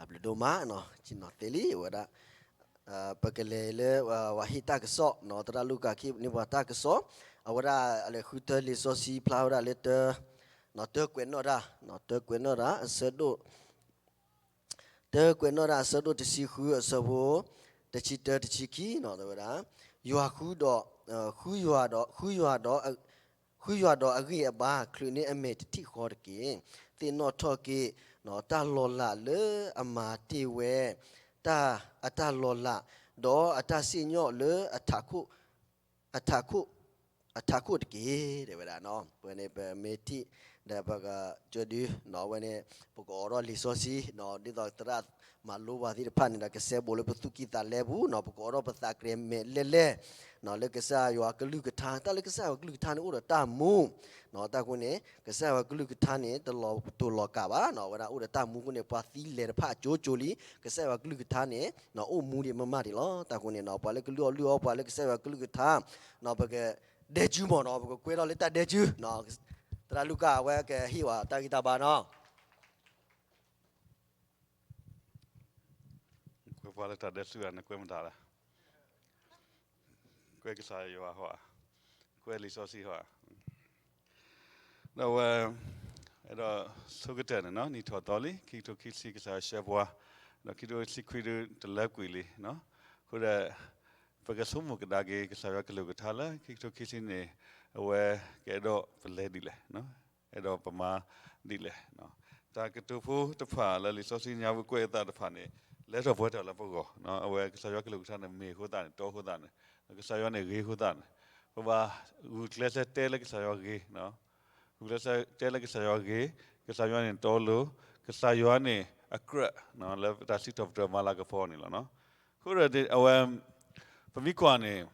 ဘျုးဒိၣ်မး, ဆ့ၣ်နီၤသ့လံ အဝဲဒၣ်, ပကလဲၤလၢ ပှၤဟ့ၣ်တၢ်ကစီၣ်, သရၣ်လူၤကၣ်ဟ့ၣ်န့ၢ်ပှၤတၢ်ကစီၣ်, အဝဲဒၣ်လဲၤဃုထၢလံာ်စီဆှံဖျါဝဲဒၣ်လၢ တၢကွဲးနီၣ်တၢ်, တၢကွဲးနီၣ်တၢ်အဆၢဒိၣ် တၢကွဲးနီၣ်တၢ်အဆၢဒိၣ်တဆံဃုအဆၢဖိ တဆံတၢတဆံခံနီၤ တဲဝဲဒၣ်, ယွၤဃုဒီး, ဃုယွၤဒီး, ဃုယွၤဒီး, ဃုယွၤဒီးအဂံၢ်အဘါ ချုးန့ၢ်အမဲာ်တထံၣ်ဃီတက့ၢ်. သ့ၣ်နီၣ်ထီၣ်က့ၤ တၢ်လီၤလးလၢအမၤတ့ၢ်ဝဲ တၢ်, အတၢ်လီၤလး, ဒီးအတၢ်စံၣ်ညီၣ်လၢ အထးခိၣ်, အထးခိၣ်တက့ၢ် တဲဝဲဒၣ်နီၤ. အဝဲန့ၣ်ပမ့ၢ်ထံၣ် ဒီးပကစၢဒု, အဝဲန့ၣ် ပကအိးထီၣ်လံာ်စီဆှံ, ဒ်သိးသရၣ်မၤလိပှၤသ့ၣ်တဖၣ်န့ၣ်ဒီး ကစဲဘူးလၢပသူၣ်ကံၢ်သးလဲပူၤနီၤ, ပကအိးထီၣ်ပသးကရဲမဲာ်လဲလဲ လၢကစၢ်ယွၤကလုၢ်ကထါ, တၢ်လၢကစၢ်ယွၤကလုၢ်ကထါန့ၣ်အိၣ်ဒီးတၢ်မူ, တၢ်ဃိန့ၣ် ကစၢ်ယွၤကလုၢ်ကထါန့ၣ် တလီၤတိၢ်လီၤကးဘၣ်နီၤ, အဝဲဒၣ်အိၣ်ဒီးတၢ်မူအဃိန့ၣ် ပှၤသံလဲၤတဖၣ်အကၠိကၠိလံ, ကစၢ်ယွၤကလုၢ်ကထါန့ၣ် အိၣ်မူဒံးမးမးဒံးလီၤ. တၢ်ဃိန့ၣ်နီၤ ပှၤလၢကလုၢ်အီၣ်လုၢ်အီပှၤလၢကစၢ်ယွၤကလုၢ်ကထါ, ပကဒဲကၠူမးနီၤ, ပကကွဲထီၣ်လၢတၢ်ဒဲကၠူ, သရၣ်လူၤကၣ်အဝဲကဟ့ၣ်ဝဲတၢ်ဂံၢ်တၢ်ဘါနီၤ. ကွဲပှၤလၢတၢ်ဒဲကၠူဧါ, နကွဲမတၤလဲၣ်, ကွဲကစၢ်ယွၤဟီဧါ, ကွဲလံာ်စီဆှံဟီဧါ. ဒီးအဝဲ အဲၣ်ဒိးဆိကတၢၢ်န့ၣ်နီၤ, နံၣ်ထီၣ်သီလံ ခံကထိခံဆံ ကစၢ်ယွၤရှဲပှၤ, ဒီးခံကထိခံဆံခွံဒုးတလၢကွံာ်လံ, အဃိဒီး ပကဆိကမိၣ်ကဒါက့ၤ ကစၢ်ယွၤကလုၢ်ကထါလၢ ခံကထိခံဆံန့ၣ် အဝဲကအဲၣ်ဒိးပလဲၤဒ်လဲၣ်, အဲၣ်ဒိးပမၤဒ်လဲၣ်. တၢ်ကတိၤဖိတဖၣ်လၢလံာ်စီဆှံညါပူၤကွဲးအသးတဖၣ်န့ၣ် လဲၤထီၣ်ပှဲၤထီၣ်လၢပဂီၢ်, အဝဲကစၢ်ယွၤကလုၢ်ကထါန့ၣ် မ့ၢ်အဃိသတးန့ၣ် တီအဃိသတးန့ၣ်, ကစၢ်ယွၤန့ၣ်ဂ့ၤအဃိသတးန့ၣ်, ပဘၣ်ဂုာ်ကျဲးစၢးတဲလၢကစၢ်ယွၤဂ့ၤ, ဂုာ်ကျဲးစၢးတဲလၢကစၢ်ယွၤဂ့ၤ, ကစၢ်ယွၤန့ၣ်တီလိၤ, ကစၢ်ယွၤန့ၣ်အကြၢး လၢတၢ်စံးထီၣ်ပတြၢၤမၤလၤကပီၤန့ၣ်လီၤ. အဃိဒီးအဝဲ ပမ့ၢ်ကွၢ်န့ၣ်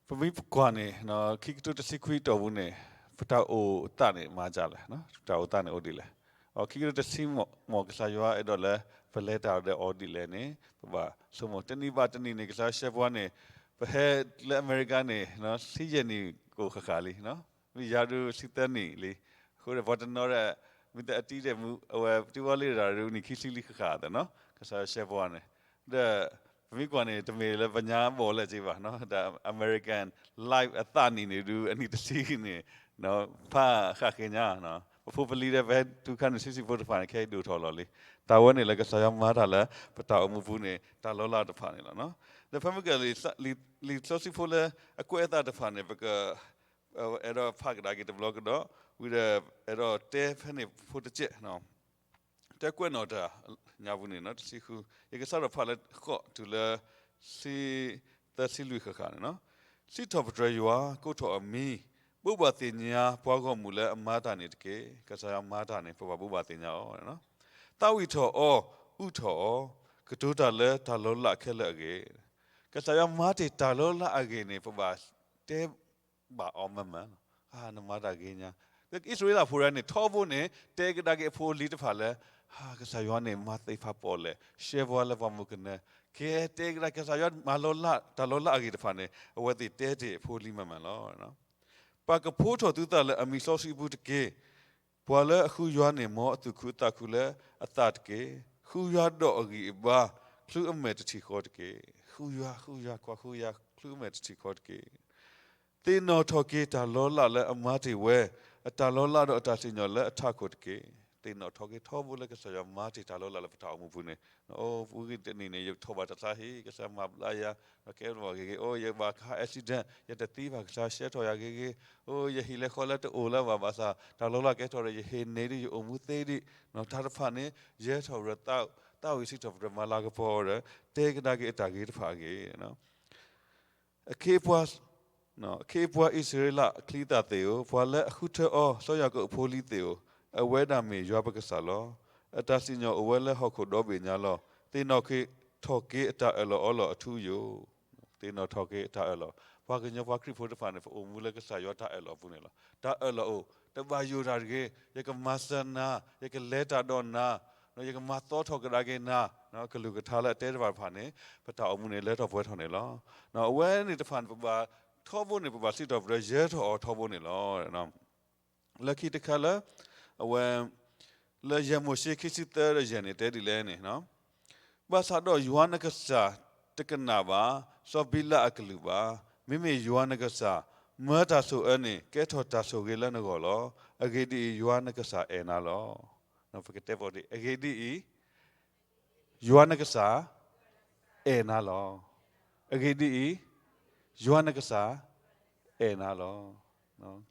ပမ့ၢ်ကွၢ်န့ၣ် ခံကထိတဆံခွံတီၢ်ပူၤန့ၣ် ပတၢ်အိၣ်သးန့ၣ်မၤဒ်လဲၣ်, ပတၢ်အိၣ်သးန့ၣ်အိၣ်ဒ်လဲၣ်. အခံကထိတဆံ မ်ကစၢ်ယွၤအဲၣ်ဒိးလၢ ပလဲၤတၢ်ဒီးအီၤဒ်လဲၣ်န့ၣ် ပဘၣ်ဆိကမိၣ် တနံၤဘၣ်တနံၤန့ၣ် ကစၢ်ယွၤရှဲပှၤန့ၣ် ပဟဲလၢအမဲရကၤန့ၣ် ဆံယဲၢ်နံၣ်ကအိၣ်ဃၣ်ဃၣ်လံ, မ့ၢ်ယၤဒုးဆံသၢနံၣ်လံ. အဃိဒီးပှၤတနီၤဒီး မ့ၢ်တအတံၤဒီးမူ အဝဲတံၤဝီလံတၢ်ဒုး နံၣ်ခံဆံလံဃၣ်ဃၣ်သနီၤ ကစၢ်ယွၤရှဲပှၤန့ၣ်, ဒီး ပမ့ၢ်ကွၢ်န့ၣ် တမ့ၢ်လၢပညါဘီၣ်လၢက့ဘၣ်, ဒီး American life အသးနံၣ်န့ၣ်ဒုး အနံၣ်တဆံန့ၣ် ဖးဃၣ်ဃ့ညါ, ပဖိပလံၤဒီး ပဟဲတုၤခါန့ၣ် ဆံးဆံးဖိတဖၣ်န့ၣ် ခဲအံၤဒိၣ်ထီၣ်လီၤလံ. တၢ်ဝဲန့ၣ်လၢကစၢ်ယွၤမၤတၢ်လၢ ပတၢ်အိၣ်မူပူၤန့ၣ် တၢ်လီၤလးတဖၣ်န့ၣ်လီၤ. ဒီးဖဲမ့ၢ်က လံာ်စီဆှံဖိလၢအကွဲးအသးတဖၣ်န့ၣ် ပက အဲၣ်ဒိးဖးကဒါက့ၤတဘျီကဒီး, ဝံၤဒီး အဲၣ်ဒိးတဲဖဲန့ၣ်ဖိတကဲး တၢ်ကွဲးနီၣ်တၢ်ညါပူၤန့ၣ် တဆံဃု, ယကစးထီၣ်ဖးလၢဃိးတုၤလၢ ဆံသၢဆံလွံၢ်ဃၣ်ဃၣ်န့ၣ်, စံးထီၣ်ပတြၢၤယွၤ ကိးထီၣ်အမံၤ, ဘိးဘၣ်သ့ၣ်ညါပှၤဂီၢ်မုၢ်လၢအမၤတၢ်န့ၣ်တက့ၢ်. ကစၢ်ယွၤမၤတၢ်န့ၣ် ပဘၣ်ဘိးဘၣ်သ့ၣ်ညါအီၤ, သးဝံၣ်ထီၣ်အီၤ, အုးထီၣ်အီၤ, ကတိၤတၢ်လၢတၢ်လီၤလးခဲလၢာ်အဂ့ၢ်. ကစၢ်ယွၤမၤတ့ၢ်တၢ်လီၤလးအဂ့ၢ်န့ၣ် ပဘၣ်တဲ ဘၣ်အီၤမးမး, နမၤတၢ်ဂ့ၤညါ, အံၣ်စရ့လးဖိတဂၤန့ၣ် ထီဘိန့ၣ် တဲကဒါက့ၤအဖိအလံၤတဖၣ်လၢ ကစၢ်ယွၤန့ၣ် မၤသ့ၣ်ဖးပီၣ်လဲၣ်, ရှဲပှၤလၢပှၤမုၢ်ကနၢ, ကဲတဲကဒါကစၢ်ယွၤမၤလီၤလး တၢ်လီၤလးအဂ့ၢ်တဖၣ်န့ၣ် အဝဲသ့ၣ်တဲတ့ၢ်အဖိအလံၤမးမးလီၤ. ပာ်ကဖိထီၣ်သုသးလၢအမံၤစီဆှံအပူၤတက့ၢ်. ပှၤလၢအဃုယွၤန့ၣ် မ်အသူၣ်ခုသးခုလၢအသးတက့ၢ်. ဃုယွၤဒီးအဂံၢ်အဘါ ချုးအမဲာ်တထံၣ်ဃီတက့ၢ်. ဃုယွၤ, ဃုယွၤ, ကွၢ်ဃုယွၤ ချုးအမဲာ်တထံၣ်ဃီတက့ၢ်. သ့ၣ်နီၣ်ထီၣ်က့ၤတၢ်လီၤလးလၢအမၤတ့ၢ်ဝဲ အတၢ်လီၤလးဒီးအတၢ်စံၣ်ညီၣ်လၢအထးခိၣ်တက့ၢ်. သ့ၣ်နီၣ်ထီၣ်က့ၤထီဘိလၢကစၢ်ယွၤမၤတ့ၢ်တၢ်လီၤလးလၢပတၢ်အိၣ်မူပူၤန့ၣ်, အိၣ်ဝံၤတနံၤန့ၣ် ယထီၣ်ဘၣ်တၢ်သးဟ့ ကစၢ်မၤဘျါယၤ, ဒီးကဲထီၣ်ဂ့ၤဂ့ၤ, အိၣ်ယဘၣ် car accident ယတသံဘၣ် ကစၢ်ယွၤရှဲထီၣ်ယၤဂ့ၤဂ့ၤ, အိၣ် ယဟံၣ်လဲၤဃီလဲၤတအိၣ်လၢၤဘၣ်ဘၣ်ဆၣ် တၢ်လီၤလးကဲထီၣ်ဒီး ယဟ့ၣ်န့ၢ်ဒံး ယအိၣ်မူသ့ဒံး, တၢ်တဖၣ်န့ၣ် ယဲထီၣ်ရၢ သးဝံၣ်စံးထီၣ်ပတြၢၤမၤလၤကပီၤဒီး တဲကဒါက့ၤအတၢ်ဂ့ၤတဖၣ်အဂ့ၢ် အခ့အပှၤ, အခ့အပှၤအံၣ်စရ့လးအချံအသၣ်သ့ၣ်ဧၢ, ပှၤလၢအဃုထၢအီၤ စီၤယၤကိာ်အဖိအလံၤသ့ၣ်ဧၢ, အဝဲဒၣ်မ့ၢ်ယွၤပကစၢ်လီၤ. အတၢ်စံၣ်ညီၣ်အိၣ်ဝဲလၢဟီၣ်ခိၣ်ဒီဘ့ၣ်ညါလီၤ. သ့ၣ်နီၣ်ထီၣ်က့ၤအတၢ်အၢၣ်လီၤအီလီၤအထူအယိာ်, သ့ၣ်နီၣ်ထီၣ်က့ၤအတၢ်အၢၣ်လီၤ. ပှၤကညီပှၤခရံာ်ဖိတဖၣ်န့ၣ် ပအိၣ်မူလၢကစၢ်ယွၤတၢ်အၢၣ်လီၤအပူၤန့ၣ်လီၤ. တၢ်အၢၣ်လီၤအိၣ်, တဘၣ်ယိၣ်တၢ်တဂ့ၤ, ယကမၤစၢၤနၤ, ယကမၤသီထီၣ်ကဒါက့ၤနၤ, ကလုၢ်ကထါလၢအတဲတဖၣ်တဖၣ်န့ၣ် ပတၢ်အိၣ်မူန့ၣ် လၢထီၣ်ပှဲၤထီၣ်န့ၣ်လီၤ. အဝဲန့ၣ်တဖၣ်န့ၣ် ပဘၣ်ထီဘိန့ၣ် ပဘၣ်စံးထီၣ်ပတြၢၤ ယဲထီၣ်အီၤထီဘိန့ၣ်လီၤ. လၢခံတခါလၢ အဝဲ လၢယဲၢ်မိၤၡ့ခံဆံသၢဒီးယဲၢ်န့ၣ် တဲဒ်လဲၣ်န့ၣ်, ဘၣ်ဆၣ်ဒီးယွၤနကစၢ်တကနၣ်ဘၣ်စီၤဘံလးအကလုၢ်ဘၣ်. မ့မ့ၢ်ယွၤနကစၢ် မၢတၢ်ဆိၣ်အၢန့ၣ် ကဲထီၣ်တၢ်ဆိၣ်ဂ့ၤလၢနဂီၢ်လီၤ. အဂ့ၢ်ဒ်အံၤ, ယွၤနကစၢ်အဲၣ်နၤလီၤ. ပကတဲပီၤဒ်အံၤ, အဂ့ၢ်ဒ်အံၤ, ယွၤနကစၢ် အဲၣ်နၤလီၤ. အဂ့ၢ်ဒ်အံၤ, ယွၤနကစၢ် အဲၣ်နၤလီၤ.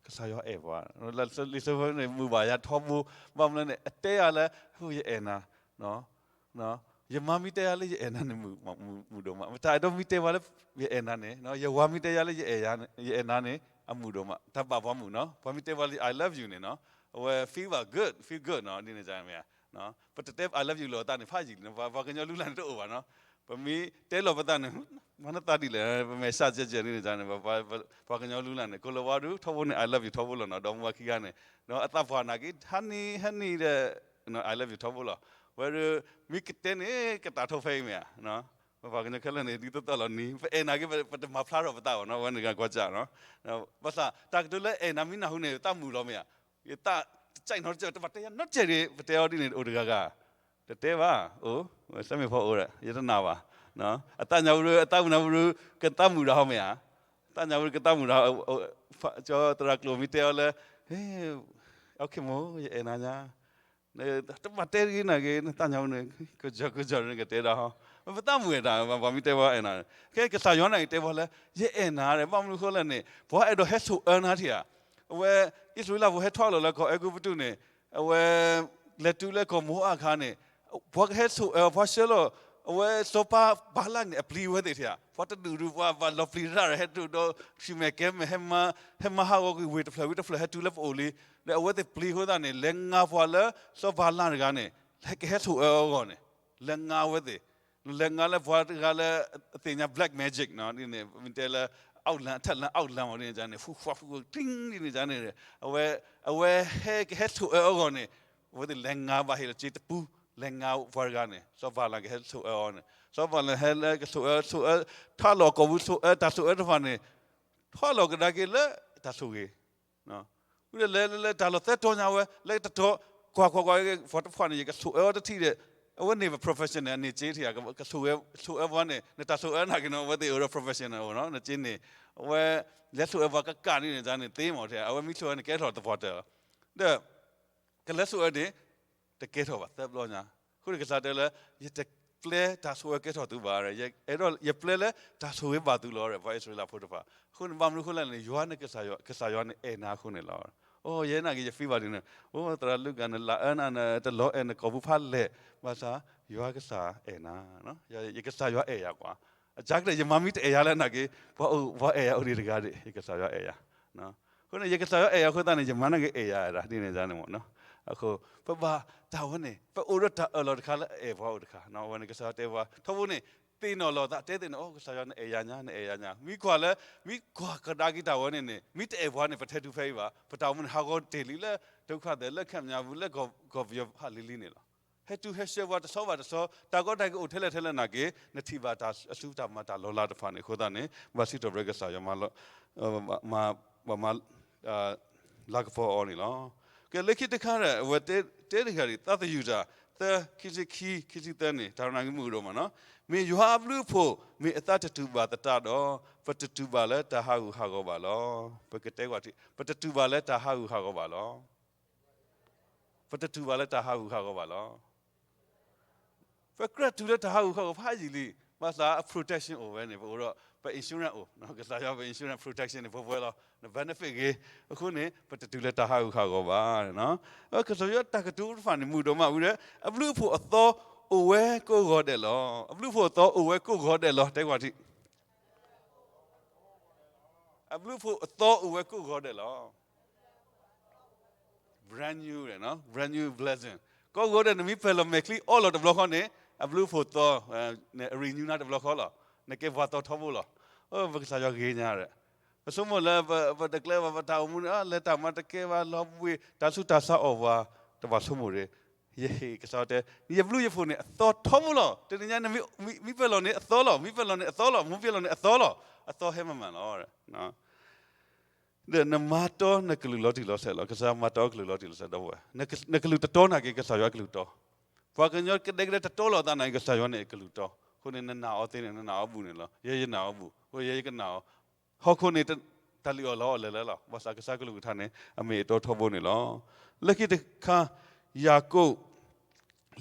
ကစၢ်ယွၤအဲၣ်ပှၤ, လံာ်စီဆှံန့ၣ် မုာ်ဘၣ်ယၤထီဘိ, ဘၣ်မနုၤလဲၣ်န့ၣ် အတဲယၤလၢ ယအဲၣ်နၤ, ယမါမ့ၢ်တဲယၤလၢယအဲၣ်နၤန့ၣ် မုာ်ဒိၣ်မး, မတၤအဲၣ်ဒိးမ့ၢ်တဲပှၤလၢ ယအဲၣ်နၤန့ၣ်, ယဝၤမ့ၢ်တဲယၤလၢ ယအဲၣ်နၤန့ၣ် အမုာ်ဒိၣ်မး, တၢ်ဘၣ်ပှၤမုာ်နီၤ, ပှၤမ့ၢ်တဲပှၤလၢ I love you န့ၣ်နီၤ, အဝဲ feel good, feel good နီၤ, ဒ်န့ၣ်မ့ၢ်ဧါ ပတတဲ I love you လီၤသးန့ၣ် ဖးယံာ်လံ, ပှၤကညီလူလၢ်န့ၣ်တအိၣ်ဘၣ်နီၤ, ပမ့ၢ်တဲလီၤပသးန့ၣ် မၤနသးဒ်လဲၣ်, ပမဲာ်ဆှးကဲကဲန့ၣ်န့ၣ်န့ၣ်, ပှၤကညီလူလၢ်န့ၣ် ကိၤလၤဝါဒုး ထီဘိန့ၣ် I love you ထီဘိလီၤနီၤ, ဒီမါခံဂၤန့ၣ်, အသးပှၢ်နာ်က့ honey honey ဒီး I love you ထီဘိလီၤ, ဝဲဒုး မ့ၢ်ကတဲန့ၣ် ကတၢ်ထိၣ်ဖဲအံၤမ့ၢ်ဧါ ပပှၤကညီခဲလၢာ်န့ၣ် ဒ်သိးသိးလီၤနံၤ ပအဲၣ်နၤက့ ပတမၤဖျါထီၣ်ပသးဘၣ်နီၤ, ဝဲန့ၣ်တဂၤကွၢ်စၢ်နီၤ, ဘၣ်ဆၣ် တၢ်ကတိၤလၢအဲၣ်နၤမ့ၢ်နၢ်ဟူန့ၣ် သးမုာ်လီၤမ့ၢ်ဧါ, ယသးတကဲနီတကဲ တဘၣ်တဲယၤနီတစဲးဒံး ပတဲအီၤဒ်န့ၣ်အိၣ်တဂၤဂၤ, တတဲဘၣ်, အိၣ်, ဝဲစဲမ့ၢ်ဖီအိၣ်ဒီး ယတနာ်ဘၣ်, အသးညါဝဲဒုး အသးမုာ်နၤဝဲဒုး ကသးမုာ်ဒၣ်ဟီမ့ၢ်ဧါ, သးညါဝဲဒုးကသးမုာ်ဒၣ်, ကၠီသရၣ်ကျိၤမ့ၢ်တဲအီၤလၢ အဲၣ်, အိၣ်ခ့မိၢ် ယအဲၣ်နၤညါ တဘၣ်တဲဂ့ၤနာ်က့ နသးညါဝဲန့ၣ် ကစၢ်ကစၢ်န့ၣ်ကတဲဒၣ်ဟီ, ပသးမုာ်ဝဲဒၣ် ပှၤမ့ၢ်တဲပှၤအဲၣ်နၤ, ကဲကစၢ်ယွၤန့ၣ်ကတဲပှၤလၢ ယအဲၣ်နၤဒီး ဘၣ်မနုၤဃိလဲၣ်န့ၣ် ပှၤအဲၣ်ဒိးဟဲဆိၣ်အၢနၤထံၣ်ဧါ, အဝဲ အံၣ်စရ့လးဖိဟဲထီၣ်လီၤလၢကီၢ်အဲၤကူပတူးန့ၣ်, အဝဲ လဲၤတုၤလၢကီၢ်မိၤအၤအခါန့ၣ်, ပှၤကဟဲဆိၣ်အၢ ပှၤဆှၢလီၤ, အဝဲစီၤပၤဘၤလၣ်န့ၣ် အပျံၤအဝဲသ့ၣ်ထံၣ်ဧါ, ပှၤတဒူၣ်ဒူၣ် ပှၤဘၣ်လီၤပျံၤတၢ်ဒီး ဟဲတုၤဒီး ဆံၣ်မဲာ်ကဲမဲာ် ဟဲမၤဟးဂီၤကွံာ်ဝ့ၢ်တဖျၢၣ်ဝံၤတဖျၢၣ် ဟဲတုၤလၢပအိၣ်လံ, ဒီးအဝဲသ့ၣ်ပျံၤအဃိသတးန့ၣ် လဲၤငါပှၤလၢ စီၤဘၤလၣ်တဂၤန့ၣ် ကဟဲဆိၣ်အၢအဂီၢ်န့ၣ်, လဲၤငါအဝဲသ့ၣ်, လဲၤငါလၢပှၤတဂၤလၢ အသ့ၣ်ညါ black magic နီၤ, ဒ်န့ၣ် မ့ၢ်တဲလၢ အီၣ်လၢ အထက်လၢ အီၣ်လၢ မ့ၢ်ဒ်န့ၣ်န့ၣ် ဃူဃူဃူ တံၢ် ဒ်န့ၣ်န့ၣ်, အဝဲ အဝဲဟဲကဟဲဆိၣ်အၢအဂီၢ်န့ၣ်, အဝဲသ့ၣ်လဲၤငါဘၣ်ဟ့ၣ်လီၤစ့တပူ, လဲၤငါပှၤတဂၤန့ၣ် စီၤဘၤလၣ်ကဟဲဆိၣ်အၢအီၤန့ၣ်, စီၤဘၤလၣ်ဟဲလၢကဆိၣ်အၢ ဆိၣ်အၢ ထီၣ်လီၤကီၢ်ပူၤ ဆိၣ်အၢ တၢ်ဆိၣ်အၢတဖၣ်န့ၣ် ထီၣ်လီၤကဒါက့ၤလၢတၢ်ဆိၣ်ဂ့ၤ ဝံၤဒီးလဲၤလဲၤလဲၤ တၢ်လီၤသၢတီညါဝဲ လၢတတီၤ ကွၢ်ကွၢ်ကွၢ် ပှၤတဖၣ်န့ၣ် ယကဆိၣ်အၢအီၤတထံၣ်ဒီး, အဝဲန့ၣ် professional န့ၣ် စ့ထံၣ်ဧါ, ကဆိၣ်အၢပှၤန့ၣ် နတၢ်ဆိၣ်အၢနာ်က့နီၤ အဝဲသ့ၣ်အိၣ်ဒီး professional အိၣ်နီၤ နစ့န့ၣ်, အဝဲ လဲၤဆိၣ်အၢပှၤကကးန့ၣ်န့ၣ် န့ၣ်သ့မ့ၢ်ထဲ အဝဲမ့ၢ်ဆိၣ်အၢန့ၣ် ကဲထီၣ်သပှၢ်တၢၢ်လီၤ, ဒီး ကလဲၤဆိၣ်အၢန့ၣ် တကဲထီၣ်ဘၣ်သၢဘျီညါ, အဃိန့ၣ်ကစၢ်တဲလၢ ယတပျဲတၢ်ဆိၣ်အၢကဲထီၣ်သုဘၣ်, ယအဲၣ်ဒိး ယပျဲလၢတၢ်ဆိၣ်ဂ့ၤဘၣ်သုလီၤ ပှၤအံၣ်စရ့လးဖိတဖၣ်, အဃိန့ၣ် ဘၣ်မနုၤအဃိလဲၣ်န့ၣ် ယွၤနကစၢ်ယွၤ ကစၢ်ယွၤန့ၣ်အဲၣ်နၤအဃိန့ၣ်လီၤ, အိ ယဲနာ်က့ ယ feel ဘၣ်ဒ်န့ၣ်, အိ သရၣ်လူၤကၣ်န့ၣ် လၢအၢနၤန့ၣ် တလီၤအဲၣ်နကီၢ်ပူၤဖးလဲၢ်, ဘၣ်ဆၣ် ယွၤကစၢ်အဲၣ်နၤ, ယကစၢ်ယွၤအဲၣ်ယၤကွၢ်, အကစၢ်ကလဲၣ် ယမၤမ့ၢ်တအဲၣ်ယၤလဲၣ်နာ်က့, ပှၤအိၣ် ပှၤအဲၣ်ယၤအိၣ်ဒံးတဂၤဒံး ယကစၢ်ယွၤအဲၣ်ယၤ အဃိန့ၣ် ယကစၢ်ယွၤအဲၣ်ယၤအဃိသတးန့ၣ် ယမၤနာ်က့အဲၣ်ယၤဒၣ်ဒ်န့ၣ်န့ၣ်မ့ၢ်နီၤ, အဃိ ပဘၣ်တၢ်ဝဲန့ၣ် ပအိၣ်ဒီးတၢ်အၢၣ်လီၤတခါလၢအအဲၣ်ပှၤအိၣ်တခါ, အဝဲန့ၣ်ကစၢ်ယွၤတဲပှၤ ထီဘိန့ၣ် သ့ၣ်နီၣ်လီၤသး တဲသ့ၣ်နီၣ် အိ ကစၢ်ယွၤန့ၣ်အဲၣ်ယၤညါ နအဲၣ်ယၤညါ, မ့ၢ်ကွၢ်လၢ မ့ၢ်ကွၢ်ကဒါက့ၤတၢ်ဝဲန့ၣ်န့ၣ် မ့ၢ်တအဲၣ်ပှၤန့ၣ် ပထဲဒုးဖဲအံၤဘၣ်, ပတၢ်အိၣ်မူန့ၣ် ဟးဂီၤတ့ၢ်လံလၢ ဒုက္ခသည် လၢခဲမညါပူၤ လၢကီၢ်ပယီၤဖးလံၤလံၤန့ၣ်လီၤ. ဟဲတုၤဟဲဆှၢပှၤတဆီဘၣ်တဆီ တၢ်ကီတၢ်ခဲအိၣ်ထဲလဲၣ်ထဲလဲၣ်နာ်က့ နထံၣ်ဘၣ်တၢ်အစုတၢ်မၤတၢ်လီၤလးတဖၣ်န့ၣ်အဃိသတးန့ၣ် ဘၣ်စံးထီၣ်ပတြၢၤကစၢ်ယွၤ ပမၤ လၤကပီၤအီၤန့ၣ်လီၤ. ကဲ လၢခံတခါဒီး အဝဲတဲတဂၤဒံး သးသယုၢ်တၢ် သၢ ခံဆံခံ ခံဆံသၢန့ၣ် တၢ်နာ်က့မုာ်ကဒိၣ်မးနီၤ, မ့ၢ်ယွၤအဘျုးအဖှိၣ် မ့ၢ်အသးတတူၢ်ဘၣ်သတးဒီး ပတတူၢ်ဘၣ်လၢတၢ်ဟးဂူာ်ဟးဂီၤဘၣ်လီၤ. ပကတဲကွၢ်ထံ ပတတူၢ်ဘၣ်လၢတၢ်ဟးဂူာ်ဟးဂီၤဘၣ်လီၤ. ပတတူၢ်ဘၣ်လၢတၢ်ဟးဂူာ်ဟးဂီၤဘၣ်လီၤ. ပကြၢးတုၤလၢတၢ်ဟးဂူာ်ဟးဂီၤဖးယံာ်လံ, ဘၣ်ဆၣ်အ protection အိၣ်ဝဲန့ၣ် ပအိၣ်ဒီး ပ insurance အိၣ်, ကစၢ်ယွၤပ insurance protection န့ၣ် ပှဲၤပှဲၤလီၤ, န benefit ဂ့ၤ, အဃိန့ၣ် ပတတုၤလၢတၢ်ဟးဂူာ်ဟးဂီၤဘၣ်. ကစၢ်ယွၤတၢ်ကတိၤတဖၣ်န့ၣ် မုာ်ဒိၣ်မးဝံၤဒီး အဘျုးအဖှိၣ်အသီအိၣ်ဝဲကိးဂီၤဒဲးလီၤ. အဘျုးအဖှိၣ်အသီအိၣ်ဝဲကိးဂီၤဒဲးလီၤ, တဲကွၢ်ထံ အဘျုးအဖှိၣ်အသီအိၣ်ဝဲကိးဂီၤဒဲးလီၤ. Brand new န့ၣ်, brand new blessing. ကိးဂီၤဒဲး နမ့ၢ်ပၢၢ်လီၤမဲာ်ချံအီလီၤတဘျီဃီန့ၣ် အဘျုးအဖှိၣ်သီ အ renew နၤတဘျီဃီလီၤ. နကဲပှၤသီထီဘိလီၤ. ပကစၢ်ယွၤဂ့ၤညါဒီး ပဆိကမိၣ်လၢ ပတကျဲဘၣ် ပတၢ်အိၣ်မူန့ၣ် လဲၤတၢ်မၤတကဲဘၣ် လီၤဘှံး တၢ်ဆူးတၢ်ဆါအီၣ်ပှၤ တဘၣ်ဆိကမိၣ်တဂ့ၤ. ယဟ့ၣ်ကစၢ်တဲ ယဘျုးယဖှိၣ်န့ၣ် အသီထီဘိလီၤ. တနံၤညါ နမ့ၢ်ပၢၢ်လီၤန့ၣ်အသီလီၤ, မ့ၢ်ပၢၢ်လီၤန့ၣ်အသီလီၤ, မ့ၢ်ပၢၢ်လီၤန့ၣ်အသီလီၤ, အသီဟဲမၤမၤလီၤ. ဒီးနမၤတီနကလုၢ်လီၤတံၢ်လီၤဆဲးလီၤ. ကစၢ်ယွၤမၤတီအကလုၢ်လီၤတံၢ်လီၤဆဲး ဒီပုၢ်ဝဲၢ်, နကလုၢ်တတီနာ်က့ ကစၢ်ယွၤအကလုၢ်တီ, ပှၤကညီကဒဲကဒဲတတီလိာ်အသးနာ်က့ ကစၢ်ယွၤန့ၣ်အကလုၢ်တီ, အဃိန့ၣ် နနာ်အီၤသ့န့ၣ် နနာ်အီၤဘူၣ်န့ၣ်လီၤ. ယဲယနာ်အီၤဘူၣ်, အဃိယဲယကနာ်အီၤ, ဟီၣ်ခိၣ်န့ၣ် တၢ်လုၢ်အီၣ်လီအီၣ်လၢာ်လၢာ်လီၤ. ဘၣ်ဆၣ်ကစၢ်ကလုၢ်ကထါန့ၣ် အမ့ၢ်အတီထီဘိန့ၣ်လီၤ. လၢခံတခါ ယၤကိာ်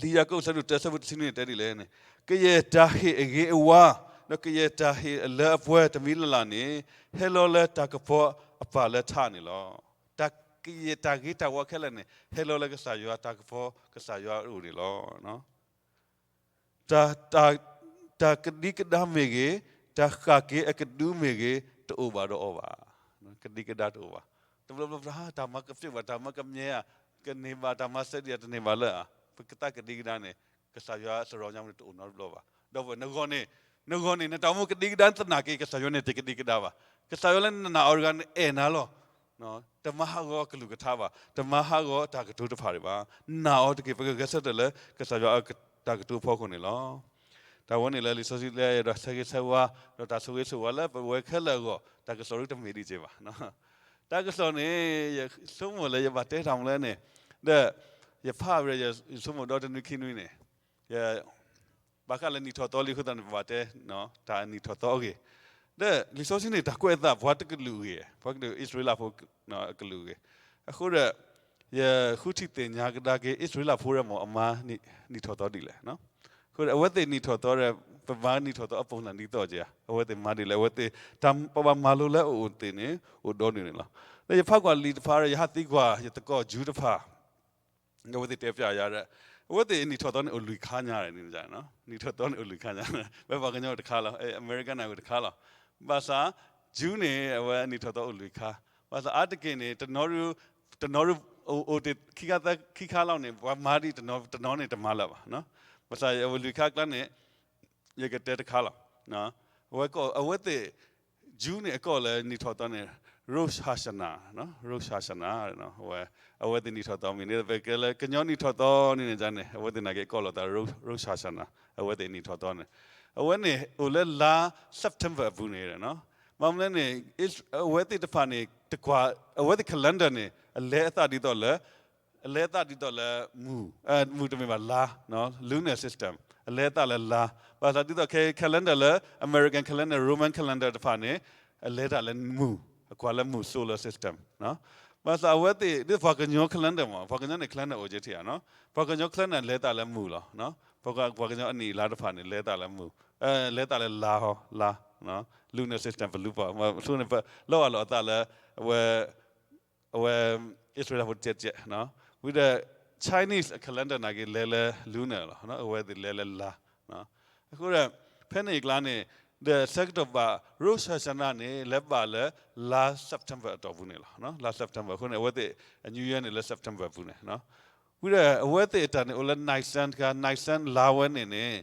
လံာ်ယၤကိာ်အဆၢဒိၣ်တၢအဆၢဖိတဆံနွံန့ၣ် တဲဒ်လဲၣ်န့ၣ်, ကယဲၢ်တၢ်ဟ့ၣ်အဂ့ၤအဝါ, ဒီးကယဲၢ်တၢ်ဟ့ၣ်အလၢအပှဲၤတမံၤလၢ်လၢ်န့ၣ်, ဟဲလီၤလၢတၢ်ကပီၤအပၢ်လၢထးန့ၣ်လီၤ. တၢ်ကယဲၢ်တၢ်ဂ့ၤတၢ်ဝါခဲလၢာ်န့ၣ် ဟဲလီၤလၢကစၢ်ယွၤတၢ်ကပီၤ ကစၢ်ယွၤအအိၣ်န့ၣ်လီၤ. တၢ်, တၢ်, တၢ်ကဒံကဒါမ့ၢ်ဂ့ၤ, တၢ်ဃၣ်က့ၤအကဒုမ့ၢ်ဂ့ၤ, တအိၣ်ဘၣ်ဒီးအီၤဘၣ်. ကဒံကဒါတအိၣ်ဘၣ်. တဘျီဘျီ တၢ်မၤကပျ့ၢ်ဘၣ်, တၢ်မၤကမဲဧါ, ကန့ၢ်ဘၣ်, တၢ်မၤစၢၤဒံးတန့ၢ်ဘၣ်လၢ်ဧါ, ပကသးကဒံကဒါန့ၣ် ကစၢ်ယွၤစရီညါမ့ၢ်တအိၣ်နီတဘျီဘၣ်. ဒီပုၢ်ဝဲၢ် နဂီၢ်န့ၣ်, နဂီၢ်န့ၣ် နတၢ်အိၣ်မူကဒံကဒါသနာ်က့ ကစၢ်ယွၤန့ၣ်တကဒံကဒါဘၣ်. ကစၢ်ယွၤလၢနနာ်အီၤတဂၤန့ၣ် အဲၣ်နၤလီၤ. တမၤဟးဂီၤကလုၢ်ကထါဘၣ်, တမၤဟးဂီၤတၢ်ကတိၤတဖၣ်ဒံးဘၣ်. နာ်အီၤတက့ၢ်, ပကဂဲၤဆၢထၢၣ်လၢ ကစၢ်ယွၤအတၢ်ကတိၤအဖီခိၣ်န့ၣ်လီၤ. တၢ်ဝဲန့ၣ်လၢလံာ်စီဆှံလၢအဲၣ်ဒိးဆၢဂ့ၤဆၢဝါ, ဒီးတၢ်ဆိၣ်ဂ့ၤဆိၣ်ဝါလၢပဝဲခဲလၢာ်အဂီၢ်, တၢ်ကစီၣ်ဒုတမ့ၢ်ဒံးက့ဘၣ်. တၢ်ကစီၣ်န့ၣ် ယဆိကမိၣ်လၢယဘၣ်တဲတၢ်မနုၤလဲၣ်န့ၣ်, ဒီး ယဖးဝဲဒီး ယဆိကမိၣ်ဒီတနွံခံနွံန့ၣ်, ယ ဘၣ်ဃးလၢနံၣ်ထီၣ်သီလံအဃိသတးန့ၣ် ပဘၣ်တဲ တၢ်နံၣ်ထီၣ်သီအဂ့ၢ်, ဒီးလံာ်စီဆှံန့ၣ် တၢ်ကွဲးအသးပှၤတကလုာ်အဂ့ၢ်, ပှၤကလုာ်အံၣ်စရ့လးဖိအကလုာ်အဂ့ၢ်, အဃိဒီး ယဃုထံၣ်သ့ၣ်ညါကဒါက့ၤ အံၣ်စရ့လးဖိဒီးမ့ၢ်အမါနံၣ်ထီၣ်သီဒ်လဲၣ်. အဃိဒီးအဝဲသ့ၣ်နံၣ်ထီၣ်သီဒီး ပမၤနံၣ်ထီၣ်သီအပူၤသနံးသီက့ဧါ, အဝဲသ့ၣ်မၤဒ်လဲၣ်, အဝဲသ့ၣ် တၢ်ပဘၣ်မၤလိလၢအအိၣ်သ့ၣ်န့ၣ် အိၣ်ဒီနုၤန့ၣ်လီၤ. ဒီးယဖးကွၢ်လံာ်တဖၣ်ဒီး ယဟးသံကွၢ်ယသကိး Jew တဖၣ် အဝဲသ့ၣ်တဲပျးယၤဒီး အဝဲသ့ၣ်နံၣ်ထီၣ်သီန့ၣ်အိၣ်လွံၢ်ခါညါန့ၣ်, နံၣ်ထီၣ်သီန့ၣ်အိၣ်လွံၢ်ခါညါ, ဝဲပှၤကညီတခါလီၤ, အမဲရကၤန့ၣ်အိၣ်တခါလီၤ. ဘၣ်ဆၣ် Jew န့ၣ် အဝဲနံၣ်ထီၣ်သီအိၣ်လွံၢ်ခါ, ဘၣ်ဆၣ်အါတက့ၢ်န့ၣ် တနီၤ တနီၤ အိၣ်တ့ၢ်ခံခါသၢခံခါလီၤန့ၣ် ပှၤမၤဒ်တနီၤန့ၣ်တမၤလၢၤဘၣ်. ဘၣ်ဆၣ်အဝဲလွံၢ်ခါအကျါန့ၣ် ယကတဲတခါလီၤ. အဝဲသ့ၣ် Jew န့ၣ်အကိးလၢနံၣ်ထီၣ်သီန့ၣ် Rosh Hashanah, Rosh Hashanah, အဝဲသ့ၣ်နံၣ်ထီၣ်သီမ့ၢ်န့ၣ် ပကဲလၢကညီနံၣ်ထီၣ်သီန့ၣ်န့ၣ်န့ၣ် အဝဲသ့ၣ်နာ်က့အကိးလိာ်သး Rosh Hashanah, အဝဲသ့ၣ်နံၣ်ထီၣ်သီန့ၣ်, အဝဲန့ၣ်အိၣ်လၢလါ September အပူၤန့ၣ်, ဘၣ်မနုၤလဲၣ်န့ၣ် အဝဲသ့ၣ်တဖၣ်န့ၣ် တကွၢ် အဝဲသ့ၣ် calendar န့ၣ် အလဲၤအသးဒ်သိးလၢ အလဲၤအသးဒ်သိးလၢ မုၢ်, မုၢ်တမ့ၢ်ဘၣ် လါ, lunar system, အလဲၤအသးလၢလါ, ဘၣ်ဆၣ်ဒ်သိးခဲ calendar လၢ American calendar, Roman calendar တဖၣ်န့ၣ် အလဲၤတၢ်လၢမုၢ်, အကွၢ်လၢမုၢ် solar system, ဘၣ်ဆၣ်အဝဲသ့ၣ် ဒ်ပှၤကညီ calendar မ့ၢ် ပှၤကညီန့ၣ် calendar အိၣ်က့ထံၣ်ဧါ, ပှၤကညီ calendar လဲၤသးလၢမုၢ်လီၤ. ပှၤကညီအနံၣ်အလါတဖၣ်န့ၣ် လဲၤသးလၢမုၢ်, လဲၤသးလၢလါဟီ, လါ, lunar system ပလူပှၤ ဆိန့ၣ် ပလီၤအလီၤအသးလၢ အဝဲ အဝဲ အံၣ်စရ့လးဖိတကဲးကဲး, ဝံၤဒီး Chinese calendar နာ်က့လဲၤလၢ lunar လီၤ, အဝဲသ့ၣ်လဲၤလၢလါ, အဃိဒီး ဖဲန့ၣ်အကျါန့ၣ် ဒီးဆၢကတီၢ်ဘၣ် Rosh Hashanah န့ၣ် လဲၤဘၣ်လၢလါ September အတီၢ်ပူၤန့ၣ်လီၤ. လါ September အဃိန့ၣ် အဝဲသ့ၣ်အ New Year န့ၣ်လၢ September ပူၤန့ၣ်, ဝံၤဒီးအဝဲသ့ၣ်အတၢ်န့ၣ် အိၣ်လၢ Nisan တခါ, Nisan လါဝဲန့ၣ်န့ၣ်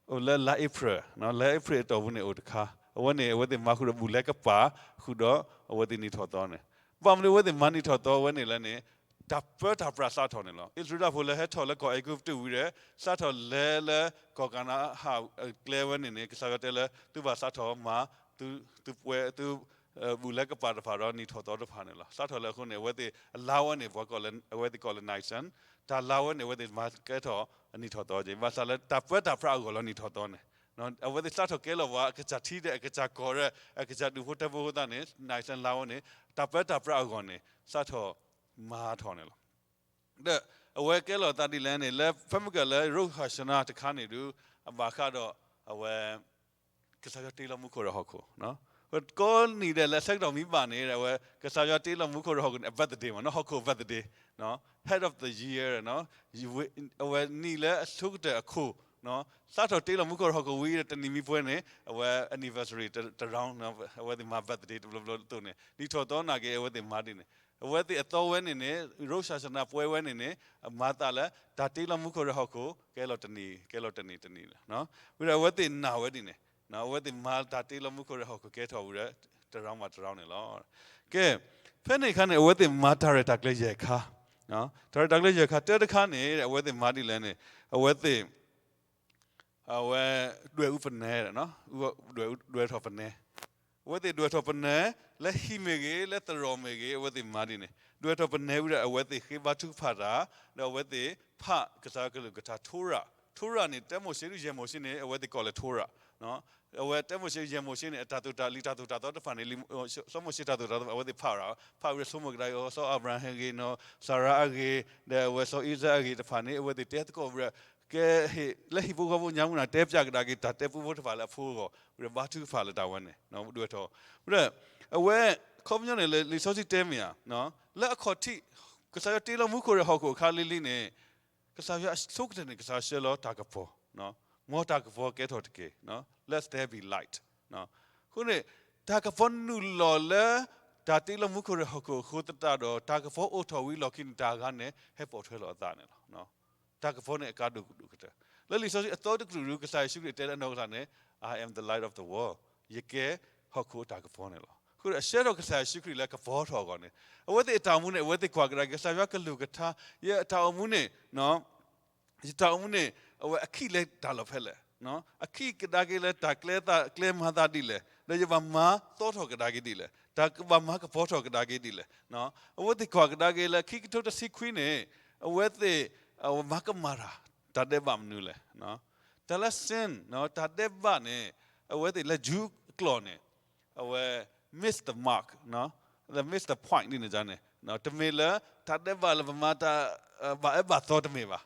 အိၣ်လၢလါ April, လါ April အတီၢ်ပူၤန့ၣ်အိၣ်တခါ, အဝဲန့ၣ် အဝဲသ့ၣ်မၤဃုာ်ဒီးဘူၣ်လဲကပၤ ဃုာ်ဒီးအဝဲသ့ၣ်နံၣ်ထီၣ်သီန့ၣ်, ဘၣ်မနုၤအဝဲသ့ၣ်မၤနံၣ်ထီၣ်သီဝဲန့ၣ်လဲၣ်န့ၣ် တၢ်ပၢတၢ်ပြးစးထီၣ်န့ၣ်လီၤ. အံၣ်စရ့လးဖိလၢဟဲထီၣ်လၢကီၢ်အဲၤကူပတူးဝံၤဒီး စးထီၣ်လဲၤလၢကီၢ်ကနၤအၣ်ကျဲဝဲန့ၣ်န့ၣ် ကစၢ်ယွၤတဲလၢ သုဘၣ်စးထီၣ်မၤ သု, သုပှဲၤ သု ဘူၣ်လဲကပၤတဖၣ်ဒီးနံၣ်ထီၣ်သီတဖၣ်န့ၣ်လီၤ. စးထီၣ်လၢအဃိန့ၣ် အဝဲသ့ၣ်အလါဝဲန့ၣ် ပှၤကိးလၢ အဝဲသ့ၣ်ကိးလၢ Nisan, တၢ်လါဝဲန့ၣ် အဝဲသ့ၣ်မၤကဲထီၣ်အနံၣ်ထီၣ်သီက့ၤ, ဘၣ်ဆၣ်လၢတၢ်ပၢတၢ်ပြးအဂီၢ်လီၤနံၣ်ထီၣ်သီန့ၣ်, အဝဲသ့ၣ်စးထီၣ်ကဲလီၤပှၤအကစၢ်ထံဒီး အကစၢ်ကီၢ်ဒီး အကစၢ်ဒူၣ်ဖိထၢဖိအဃိသတးန့ၣ် Nisan လါဝဲန့ၣ် တၢ်ပၢတၢ်ပြးအဂီၢ်န့ၣ် စးထီၣ်မၤထီၣ်န့ၣ်လီၤ. ဒီးအဝဲကဲလီၤသးဒ်လဲၣ်န့ၣ် လၢဖဲမုၢ်ကၢၢ်လၢ Rosh Hashanah တခါန့ၣ်ဒုး အဘၣ်ဃးဒီးအဝဲ ကစၢ်ယွၤတ့လီၤမူခိၣ်ဒီးဟီၣ်ခိၣ်, ကိးနံၤဒဲးလၢအဆၢကတီၢ်မ့ၢ်ဘၣ်န့ၣ် အဝဲ ကစၢ်ယွၤတ့လီၤမူခိၣ်ဒီးဟီၣ်ခိၣ်န့ၣ် အ birthday မ့ၢ်နီၤ, ဟီၣ်ခိၣ် birthday, head of the year, အဝဲနံၣ်လၢအဆိကတၢၢ်အခိၣ်, စးထီၣ်တ့လီၤမူခိၣ်ဒီးဟီၣ်ခိၣ်ဝံၤဒီးတနံၤမံၤပှဲၤန့ၣ် အဝဲ anniversary တ round, အဝဲသ့ၣ်မၤ birthday တဘျီဘျီအသိးန့ၣ် နံၣ်ထီၣ်သီနာ်က့ အဝဲသ့ၣ်မၤဒ်န့ၣ်, အဝဲသ့ၣ်အသီဝဲန့ၣ်န့ၣ် Rosh Hashanah ပှဲၤဝဲန့ၣ်န့ၣ် အမၤသးလၢ တၢ်တ့လီၤမူခိၣ်ဒီးဟီၣ်ခိၣ် ကဲလီၤတနံၤ ကဲလီၤတနံၤတနံၤလီၤ. ဝံၤဒီးအဝဲသ့ၣ်နာ်ဝဲဒ်န့ၣ်, အဝဲသ့ၣ်မၤတၢ်တ့လီၤမူခိၣ်ဒီးဟီၣ်ခိၣ်ကဲထီၣ်ဝံၤဒီး တ round ဘၣ်တ round န့ၣ်လီၤ. ကဲ, ဖဲန့ၣ်အခါန့ၣ် အဝဲသ့ၣ်မၤတၢ်ရဲၣ်တၢ်ကျဲၤယဲၢ်ခါ, တၢ်ရဲၣ်တၢ်ကျဲၤယဲၢ်ခါ တၢတခါန့ၣ် အဝဲသ့ၣ်မၤဒ်လဲၣ်န့ၣ် အဝဲသ့ၣ် အဝဲ ဒွဲၣ်အူပနဲ, ဒွဲၣ်ထီၣ်ပနဲ, အဝဲသ့ၣ်ဒွဲၣ်ထီၣ်ပနဲ လၢဟံၣ်မ့ၢ်ဂ့ၤ, လၢသရိာ်မ့ၢ်ဂ့ၤ, အဝဲသ့ၣ်မၤဒ်န့ၣ်, ဒ်သိးပနဲဝံၤဒီး အဝဲသ့ၣ်ဃ့ဘါထုကဖၣ်တၢ်, ဒီးအဝဲသ့ၣ်ဖးကစၢ်ကလုၢ်ကထါ Torah, Torah န့ၣ် တၢမိၤၡ့ ယဲၢ်မိၤၡ့န့ၣ် အဝဲသ့ၣ်ကိးလၢ Torah အဝဲတၢမိၤၡ့ ယဲၢ်မိၤၡ့န့ၣ် အတၢ်သိၣ်တၢ် လံာ်တၢ်သိၣ်တၢ်သီတဖၣ်န့ၣ် လံာ်စီၤမိၤၡ့တၢ်သိၣ်တၢ်သီ အဝဲသ့ၣ်ဖးရၣ်, ဖးဝံၤဒီးဆိကမိၣ်ကဒါက့ၤ စီၤအၤဘြၤဟၣ်အဂ့ၢ်, စၤရါအဂ့ၢ်, ဒီးအဝဲစီၤအံၤစၢးအဂ့ၢ်တဖၣ်န့ၣ် အဝဲသ့ၣ်တဲသကိးဝံၤဒီး ကဲ လၢဟံၣ်ဖိဃီဖိညါမူနၤ တဲပၠးကဒါက့ၤ တၢ်တဲပူဖိတဖၣ်လၢအဖိအဂီၢ်, ဝံၤဒီးဘါထုကဖၣ်လၢတၢ်ဝဲန့ၣ် ဒွဲၣ်ထီၣ်, ဝံၤဒီး အဝဲ ခီပညီန့ၣ် လၢလံာ်စီဆှံတဲမ့ၢ်ဧါ, လၢအခီၣ်ထံး ကစၢ်ယွၤတ့လီၤမူခိၣ်ဒီးဟီၣ်ခိၣ်အခါလံၤလံၤန့ၣ် ကစၢ်ယွၤအဆိကတၢၢ်န့ၣ် ကစၢ်ယွၤဆှၢလီၤတၢ်ကပီၤ, မ်တၢ်ကပီၤကဲထီၣ်တက့ၢ်, Let there be light. အဃိန့ၣ် တၢ်ကပီၤနုာ်လီၤလၢ တၢ်တ့လီၤမူခိၣ်ဒီးဟီၣ်ခိၣ်အဃိသတးဒီး တၢ်ကပီၤအိၣ်ထီၣ်ဝံၤလီၢ်ခံန့ၣ် တၢ်ဂၤန့ၣ် ဟဲပိာ်ထွဲလီၤအသးန့ၣ်လီၤ. တၢ်ကပီၤန့ၣ်အကါဒိၣ်ကတၢၢ်, လၢလံာ်စီဆှံအသီတကတြူၢ်ဒီး ကစၢ်ယ့ၣ်ၡူးခရံာ်တဲလၢအနီၢ်ကစၢ်န့ၣ် I am the light of the world, ယကဲဟီၣ်ခိၣ်အတၢ်ကပီၤန့ၣ်လီၤ. အဃိဒီးအဆှၢထီၣ်ကစၢ်ယ့ၣ်ၡူးခရံာ်လၢကပီၤထီၣ်အဂီၢ်န့ၣ် အဝဲသ့ၣ်အတၢ်အိၣ်မူန့ၣ် အဝဲသ့ၣ်ကွၢ်ကဒါက့ၤ ကစၢ်ယွၤကလုၢ်ကထါ, ယတၢ်အိၣ်မူန့ၣ် ယတၢ်အိၣ်မူန့ၣ် အဝဲအခံးလၢတၢ်လီၢ်ဖဲလဲၣ်, အခံးကဒါက့ၤလၢတၢ်ကျဲသးကျဲမၤသးဒ်လဲၣ်, ဒီးယဘၣ်မၤသီထီၣ်ကဒါက့ၤဒ်လဲၣ်, တၢ်ဘၣ်မၤကပီၤထီၣ်ကဒါက့ၤဒ်လဲၣ်. အဝဲသ့ၣ်ကွၢ်ကဒါက့ၤလၢခံကထိတဆံခွံန့ၣ် အဝဲသ့ၣ် အဝဲမၤကမၣ်တၢ် တၢ်ဒဲးဘးမနုၤလဲၣ်. တၢ်လၢ sin တၢ်ဒဲးဘးန့ၣ် အဝဲသ့ၣ်လၢ Jew အကျိာ်န့ၣ် အဝဲ miss the mark, the miss the point ဒ်န့ၣ်န့ၣ်, တမ့ၢ်လၢ တၢ်ဒဲးဘးလၢပမၤတၢ် ဘၣ်အၢဘၣ်သီတမ့ၢ်ဘၣ်.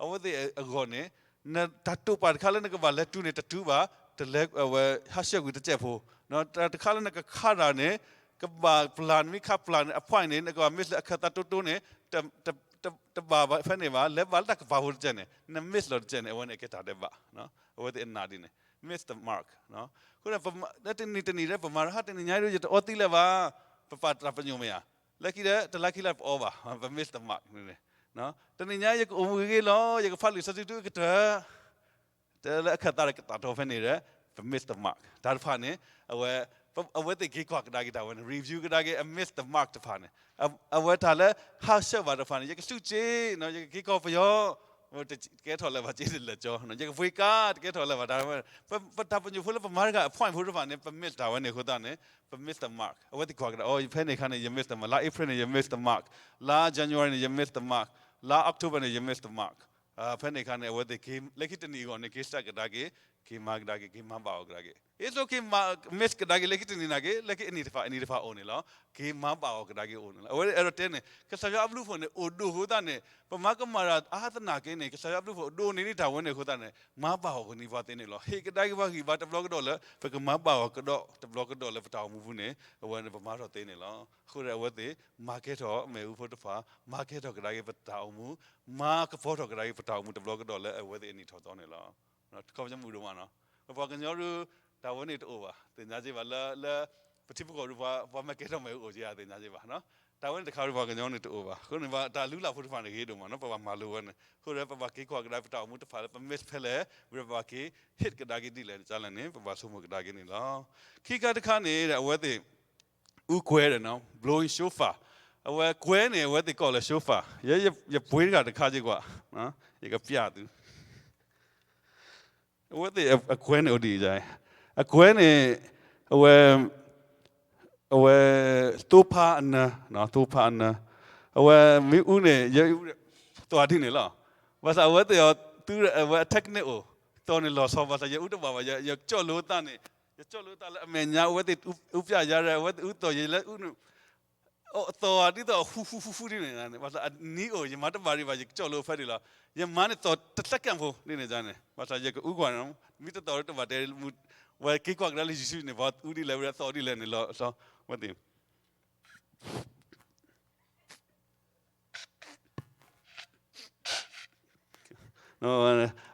အဝဲသ့ၣ်အဂီၢ်န့ၣ် နတၢ်တိာ်ပာ်တခါလၢနကဘၣ်လဲၤတုၤန့ၣ် တတုၤဘၣ်, တလဲၤဝဲဟးဆှဲးကွံာ်တစဲးဖိ, တၢ်တခါလၢနကခးတၢ်န့ၣ် ကဘၣ်ပျၢ် နမ့ၢ်ခးပျၢ်န့ၣ် အ point န့ၣ် နကဘၣ် miss လၢအခၢၣ်သးတိတိန့ၣ် တဘၣ်ဖဲန့ၣ်ဘၣ်, လဲၤဘၣ်လၢတၢ်ကပၤဖိတစဲးန့ၣ် န miss လီၤတစဲးန့ၣ် အဝဲန့ၣ်အကဲတၢ်ဒဲးဘး, အဝဲသ့ၣ်အနးဒ်န့ၣ် miss the mark. အဃိန့ၣ် လၢတနံၤတနံၤလၢပမၤရဟၣ်တနံၤညါဒီး ယတအီသံးလၢၤဘၣ်, ပပာ်တၢ်ပညိၣ်မ့ၢ်ဧါ, လၢခံဒီး တလါခံလါပအီဘၣ်, ပ miss the mark န့ၣ်, တနံၤညါယကအိၣ်မူဂ့ၤလီၤ, ယကဖးလံာ်စီဆှံတုၤကတၢၢ် တလၢအခၢၣ်သးကသးတီဖဲန့ၣ်ဒီး ပ miss the mark တၢ်တဖၣ်န့ၣ်, အဝဲသ့ၣ်က့ၤကွၢ်ကဒါက့ၤတၢ်ဝဲန့ၣ် review ကဒါက့ၤ အ miss the mark တဖၣ်န့ၣ်, အဝဲတၢ်လၢဟးဆှဲးဘၣ်တဖၣ်န့ၣ် ယကဆူၣ်က့ၤ, ယကက့ၤကီၢ်ပယီၤ တကဲထီၣ်လၢၤဘၣ် က့ၤလၢာ်ကၠီ, ယကပှ့ၤကါ တကဲထီၣ်လၢၤဘၣ်, တၢ်ဝဲ ပတၢ်ပညိၣ်ဖိလၢပမၤတဂၤအ point ဖိတဖၣ်န့ၣ် ပ miss တၢ်ဝဲန့ၣ်အဃိသတးန့ၣ် ပ miss the mark. အဝဲသ့ၣ်ကွၢ်ကဒါ အိ ဖဲန့ၣ်အခါန့ၣ် ယ miss the mark, လါ April န့ၣ် ယ miss the mark, လါ January န့ၣ် ယ miss the mark, လါ October န့ၣ် ယ miss the mark. ဖဲန့ၣ်အခါန့ၣ် အဝဲသ့ၣ် လၢခံတနံၤအဂီၢ်န့ၣ် က့ၤစၢးကဒါက့ၤ, က့ၤမၤကဒါက့ၤ, က့ၤမၤဘၣ်အီၤကဒါက့ၤ, အ့ သိးက့ၤ miss ကဒါက့ၤ လၢခံတနံၤနာ်က့ လၢခံအနံၤတဖၣ် အနံၤတဖၣ်အိၣ်န့ၣ်လီၤ, က့ၤမၤဘၣ်အီၤကဒါက့ၤအိၣ်န့ၣ်လီၤ. အဝဲအဲၣ်ဒိးတဲန့ၣ် ကစၢ်ယွၤအဘျုးအဖှိၣ်န့ၣ် အိၣ်ဒိၣ်အဃိသတးန့ၣ် ပမၤကမၣ်တၢ်အါသနာ်က့န့ၣ် ကစၢ်ယွၤအဘျုးအဖှိၣ်ဒိၣ်န့ၢ်ဒံးတၢ်ဝဲန့ၣ်အဃိသတးန့ၣ် မၤဘၣ်အီၤကန့ၢ်ပှၤသ့န့ၣ်လီၤ. ဟ့ၣ်ကဒါက့ၤပှၤဂံၢ်ဘါတဘျီကဒီးလၢ ပကမၤဘၣ်အီၤကဒီးတဘျီကဒီးလၢပတၢ်အိၣ်မူပူၤန့ၣ် အဝဲန့ၣ်ပမၤထီၣ်သ့န့ၣ်လီၤ. အဃိဒီးအဝဲသ့ၣ် မၤကဲထီၣ်မ့ၣ်အူဖိတဖၣ်, မၤကဲထီၣ်ကဒါက့ၤပတၢ်အိၣ်မူ, မၤကပီၤထီၣ်ကဒါက့ၤပတၢ်အိၣ်မူတဘျီကဒီးလၢအဝဲသ့ၣ်အနံၣ်ထီၣ်သီန့ၣ်လီၤ. တခီပညီမုာ်ဒိၣ်မးနီၤ, ပပှၤကညီဒုး တၢ်ဝဲန့ၣ်တအိၣ်ဘၣ်, သ့ၣ်ညါက့ၤဘၣ်လၢ လၢ ပထံပကီၢ်ဒုး ပှၤမၤကဲထီၣ်မ့ၣ်အူအိၣ်က့ဧါ သ့ၣ်ညါက့ၤဘၣ်, တၢ်ဝဲန့ၣ်တခါဒုးပှၤကညီန့ၣ်တအိၣ်ဘၣ်. အဃိန့ၣ် ပတၢ်လုၢ်လၢ်ဖိတဖၣ်န့ၣ်ဂ့ၤဒိၣ်မးနီၤ, ပဘၣ်မၤလိဝဲန့ၣ်, အဃိဒီးပဘၣ်က့ၤကွၢ်ကဒါပတၢ်အိၣ်မူတဖၣ်လၢပ miss ဖဲလဲၣ်, ဝံၤဒီးပဘၣ်က့ၤ hit ကဒါက့ၤဒ်လဲၣ်န့ၣ် ကလဲၣ်န့ၣ် ပဘၣ်ဆိကမိၣ်ကဒါက့ၤန့ၣ်လီၤ. ခံခါတခါန့ၣ် အဝဲသ့ၣ် အူကွဲဒီး blowing shofar, အဝဲကွဲန့ၣ် အဝဲသ့ၣ်ကိးလၢ shofar, ယ ယပှ့ၤတဂၤတခါက့ၤကွၢ်, ယကပျးသု အဝဲသ့ၣ်အကွဲန့ၣ်အိၣ်ဒ်အံၤ, အကွဲန့ၣ် အဝဲ အဝဲ သိဖါအနၢ, သိဖါအနၢ, အဝဲမ့ၢ်အူန့ၣ် ယအူ သီၣ်ဒ်န့ၣ်လီၤ. ဘၣ်ဆၣ်အဝဲသ့ၣ်အီၤ သုအဝဲအ technique အိၣ်, သီၣ်န့ၣ်လီၤဆီ, ဘၣ်ဆၣ်ယအူတဘၣ်ဘၣ်, ယကၠီၣ်လိသးန့ၣ်, ယကၠီၣ်လိသးလၢအမဲာ်ညါ အဝဲသ့ၣ်အူပျးယၤဒီး အဝဲသ့ၣ်အူသီၣ်ယၤလၢအူန့ၣ် အသီၣ်ဒ်သိး ဟူ ဟူ ဟူ ဟူ ဒ်န့ၣ်, ဘၣ်ဆၣ်အနံၤအိၣ် ယမၤတဘၣ်ဒံးဘၣ် ယကၠီၣ်လိဖဲဒ်လီၤ. ယမၤန့ၣ်သီၣ်တ second ဖိ ဒ်န့ၣ်န့ၣ်, ဘၣ်ဆၣ်ယကအူကွၢ်န့ၣ် မ့ၢ်တသီၣ်တဘၣ်တဲ ဝဲက့ၤကွၢ်ကဒါလၢ YouTube န့ၣ် ပှၤအူဒ်လဲၣ် ဝဲဒၣ်သီၣ်ဒ်လဲၣ်န့ၣ်လီၤ. ဝဲသ့ၣ်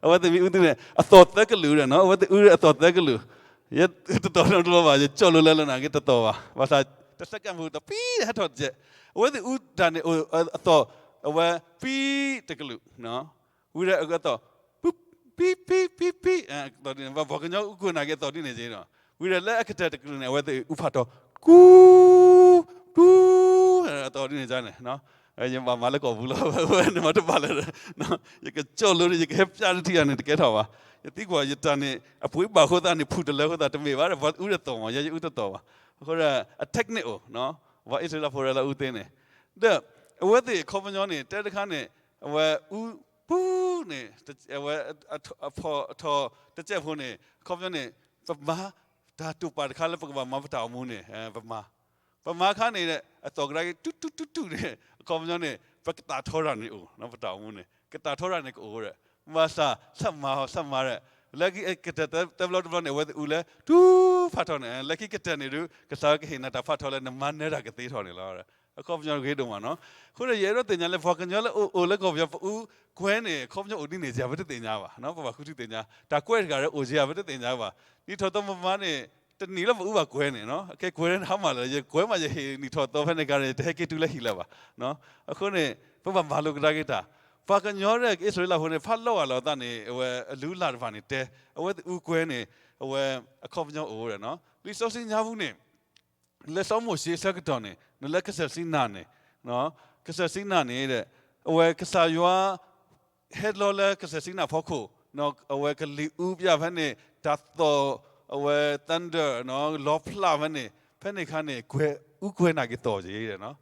အဝဲသ့ၣ်မ့ၢ်အူသ့ၣ်န့ၣ် အသီၣ်သၢကလုာ်ဒီးနီၤ, အဝဲသ့ၣ်အူဒီးအသီၣ်သၢကလုာ်, ယတသီၣ်နီတဘျီဘၣ်, ယကၠီၣ်လိလၢလၢနာ်က့တသီၣ်ဘၣ်, ဘၣ်ဆၣ်တ second ဖိသီၣ် ပံ ဟဲထီၣ်တကဲး, အဝဲသ့ၣ်အူတၢ်န့ၣ် အသီၣ် အဝဲ ပံ တကလုာ်, ဝံၤဒီးအကသီၣ် ပံ ပံ ပံ ပံ ပံ ပှၤကညီအူကွဲးနာ်က့အသီၣ်ဒ်န့ၣ်က့နီၤ, ဝံၤဒီးလၢအကတၢၢ်တကလုာ်န့ၣ် အဝဲသ့ၣ်အူဖးထီ ကူ ကူ အသီၣ်ဒ်န့ၣ်န့ၣ်, ယဘၣ်မၤလၢကီၢ်ပူၤလီၤ, ဝဲန့ၣ်မၤတဘၣ်လၢၤ, ယကကၠီၣ်လိဒီး ယကဟဲပျးတထံၣ်ဂၤန့ၣ် တကဲထီၣ်ဘၣ်, ယသံကွၢ်ယတၢ်န့ၣ် အပှ့ၤဘၣ်အဃိသတးန့ၣ် ဖုၣ်တလၢအဃိသတးတမ့ၢ်ဘၣ်, ပှၤအူတသီၣ်မး ယဲယအူတသီၣ်ဘၣ်, အဃိဒီး အ technique အိၣ်, ပှၤအံၣ်စရ့လးဖိလၢအူသ့န့ၣ်, ဒီးအဝဲသ့ၣ်အခီပညီန့ၣ် တဲတခါန့ၣ် အဝဲအူပူၤန့ၣ် အဝဲအဖီၣ်အထီၣ်တစဲးဖိန့ၣ် အခီပညီန့ၣ် ပမၤတၢ်တိာ်ပာ်တခါလၢပကဘၣ်မၤပတၢ်အိၣ်မူန့ၣ် ပမၤ ပမၤခါန့ၣ် အသီၣ်ကဒါက့ၤ တူၢ်တူၢ်တူၢ်တူၢ်န့ၣ် အခီပညီန့ၣ် ပကတၢ်ထီရၣ်န့ၣ်အိၣ်, ပတၢ်အိၣ်မူန့ၣ် ကတၢ်ထီရၣ်န့ၣ်ကအိၣ်ဒီး ဘၣ်ဆၣ်ဆၢမၤအီၤ ဆၢမၤဒီး လၢခံကတၢၢ်တဘျီတဘျီန့ၣ် အဝဲသ့ၣ်အူလၢ တူၢ်ဖးထီန့ၣ် လၢခံကတၢၢ်န့ၣ်ဒုး ကစၢ်ယွၤကဟ့ၣ်နၤတၢ်ဖးထီလၢနမၤနၢၤတၢ်ကသ့ထီၣ်န့ၣ်လီၤ. အခီပညီဂ့ၤဒိၣ်မးနီၤ. အဃိန့ၣ် ယအဲၣ်ဒိးသ့ၣ်ညါလၢ ပှၤကညီလၢအိၣ်လၢကီၢ်ပယီၤ ပအူကွဲန့ၣ် အခီပညီအိၣ်ဒ်န့ၣ် ယၤပတသ့ၣ်ညါဘၣ်, ပဘၣ်ဃုထံသ့ၣ်ညါ တၢ်ကွဲးတဂၤဒီးအိၣ်က့ယၤပတသ့ၣ်ညါဘၣ်. နံၣ်ထီၣ်သီမမါန့ၣ် တနံၣ်လၢပအူဘၣ်ကွဲန့ၣ် အကဲကွဲဟါမၢ်လၢ ယကွဲမးယဟ့ၣ်နံၣ်ထီၣ်သီဖဲန့ၣ်ခါန့ၣ် တဟဲက့ၤတုၤလၢဟံၣ်လၢၤဘၣ်. အဃိန့ၣ် ပဘၣ်မၤလိကဒါက့ၤတၢ်, ပှၤကညီဒီးအံၣ်စရ့လးဖိန့ၣ် ဖးလီၤဂာ်လိာ်အသးန့ၣ် အဝဲအလုၢ်အလၢ်တဖၣ်န့ၣ်တဲ အဝဲသ့ၣ်အူကွဲန့ၣ် အဝဲအခီပညီအိၣ်ဒီး လံာ်စီဆှံညါပူၤန့ၣ် လၢစီၤမိၤၡ့အဆၢကတီၢ်န့ၣ် နလၢကစၢၢ်စံနၤန့ၣ်, ကစၢၢ်စံနၤန့ၣ်ဒီး အဝဲကစၢ်ယွၤ ဟဲလီၤလၢကစၢၢ်စံနၤဖီခိၣ်, အဝဲကလံၤအူပျၢ်ဖဲန့ၣ် တၢ်သီၣ် အဝဲ thunder လီဖျးဖဲန့ၣ် ဖဲန့ၣ်ခါန့ၣ် ကွဲ အူကွဲနာ်က့ၤသီၣ်က့ၤဒီး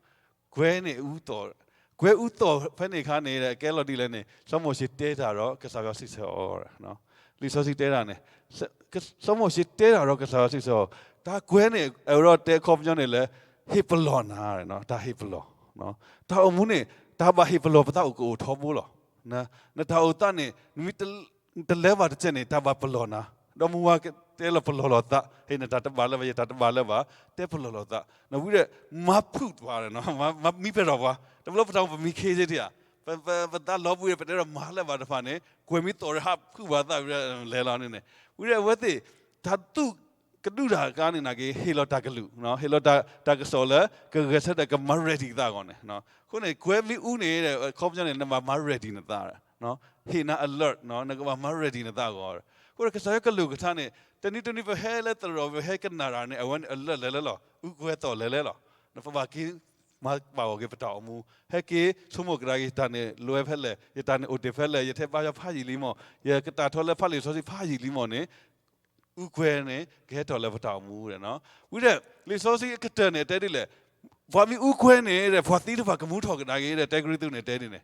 ကွဲန့ၣ်အူသီၣ်, ကွဲအူသီၣ်ဖဲန့ၣ်ခါန့ၣ် ကဲလီၤဒ်လဲၣ်န့ၣ် စီၤမိၤၡ့တဲတၢ်ဒီးကစၢ်ယွၤစံးဆၢအီၤ, လံာ်စီဆှံတဲတၢ်န့ၣ် စီၤမိၤၡ့တဲတၢ်ဒီးကစၢ်ယွၤစံးဆၢအီၤ, တၢ်ကွဲန့ၣ် အဝဲဒီးတဲအခီပညီန့ၣ်လၢ ဟ့ၣ်ပလီၢ်နၤ, တၢ်ဟ့ၣ်ပလီၢ်, တၢ်အိၣ်မူန့ၣ် တၢ်ဘၣ်ဟ့ၣ်ပလီၢ်ပသးအိၣ်ကအိၣ်ထီဘိလီၤ. နတၢ်အိၣ်သးန့ၣ် နမ့ၢ် တလဲၤဘၣ်တစဲးန့ၣ် တၢ်ဘၣ်ပလီၢ်နၤ, ဒီးမုၢ်ဝါတဲလီၤပလီၢ်လိာ်သး, ဟ့ၣ်နတၢ်တဘၣ်လၢၤဘၣ် ယတၢ်တဘၣ်လၢၤဘၣ်, တဲပလီၢ်လိာ်သး, နဝံၤဒီး မၤဖုၣ်ပှၤ, မၤမံဖဲထီၣ်ပှၤ, တဘျီပတၢ်ပမံခ့စ့တဧါ, ပသးလီၤဘှံးဒီး ပတဲဒီးမၤလၢၤဘၣ်တဖၣ်န့ၣ် ကွဲၤမံသီၣ်ဒီးဟးဖုၣ်ပှၤသးဝံၤဒီး လဲၤလီၤန့ၣ်န့ၣ်, ဝံၤဒီးအဝဲသ့ၣ် တၢ်သူၣ်ကဒုၣ်တၢ်ကါန့ၣ်နာ်က့ ဟ့ၣ်လီၤတၢ်ကလုၢ်, ဟ့ၣ်လီၤတၢ်ကစီၣ်လၢ ကဂဲၤဆၢထၢၣ်ကမၤ ready သးအဂီၢ်န့ၣ်, အဃိန့ၣ် ကွဲၤမံအူန့ၣ် အခီပညီန့ၣ် နဘၣ်မၤ ready နသး ဟ့ၣ်နၤ alert နကဘၣ်မၤ ready နသးအဂီၢ်, အဃိဒီးကစၢ်ယွၤကလုၢ်ကထါန့ၣ် တနံၤတနံၤပဟဲလၢသရိာ် ပဟဲကနၣ်တၢ်န့ၣ် အဝဲန့ၣ် alert လဲၤလဲၤလီၤ, အူကွဲၤသီၣ်လဲၤလဲၤလီၤ, နပဘၣ်က့ၤ မၤပာ်ဂီၢ်က့ၤပတၢ်အိၣ်မူ, ဟဲက့ၤဆိကမိၣ်ကဒါက့ၤ ယတၢ်န့ၣ်လဲၤဖဲလဲၣ်, ယတၢ်န့ၣ်အိၣ်တ့ၢ်ဖဲလဲၣ်, ယထဲဘါယွၤဖးယံာ်လံမီၢ်, ယကတၢ်ထီလၢဖးလံာ်စီဆှံဖးယံာ်လံမီၢ်န့ၣ် အူကွဲၤန့ၣ် ကဟဲထီၣ်လၢပတၢ်အိၣ်မူဒီး, ဝံၤဒီး လံာ်စီဆှံအကတၢၢ်န့ၣ် တဲဒ်လဲၣ်, ပှၤမ့ၢ်အူကွဲၤန့ၣ်ဒီး ပှၤသံတဖၣ်ကမူထီၣ်ကဒါက့ၤဒီး တဲကရံၣ်သူးန့ၣ်တဲဒ်န့ၣ်,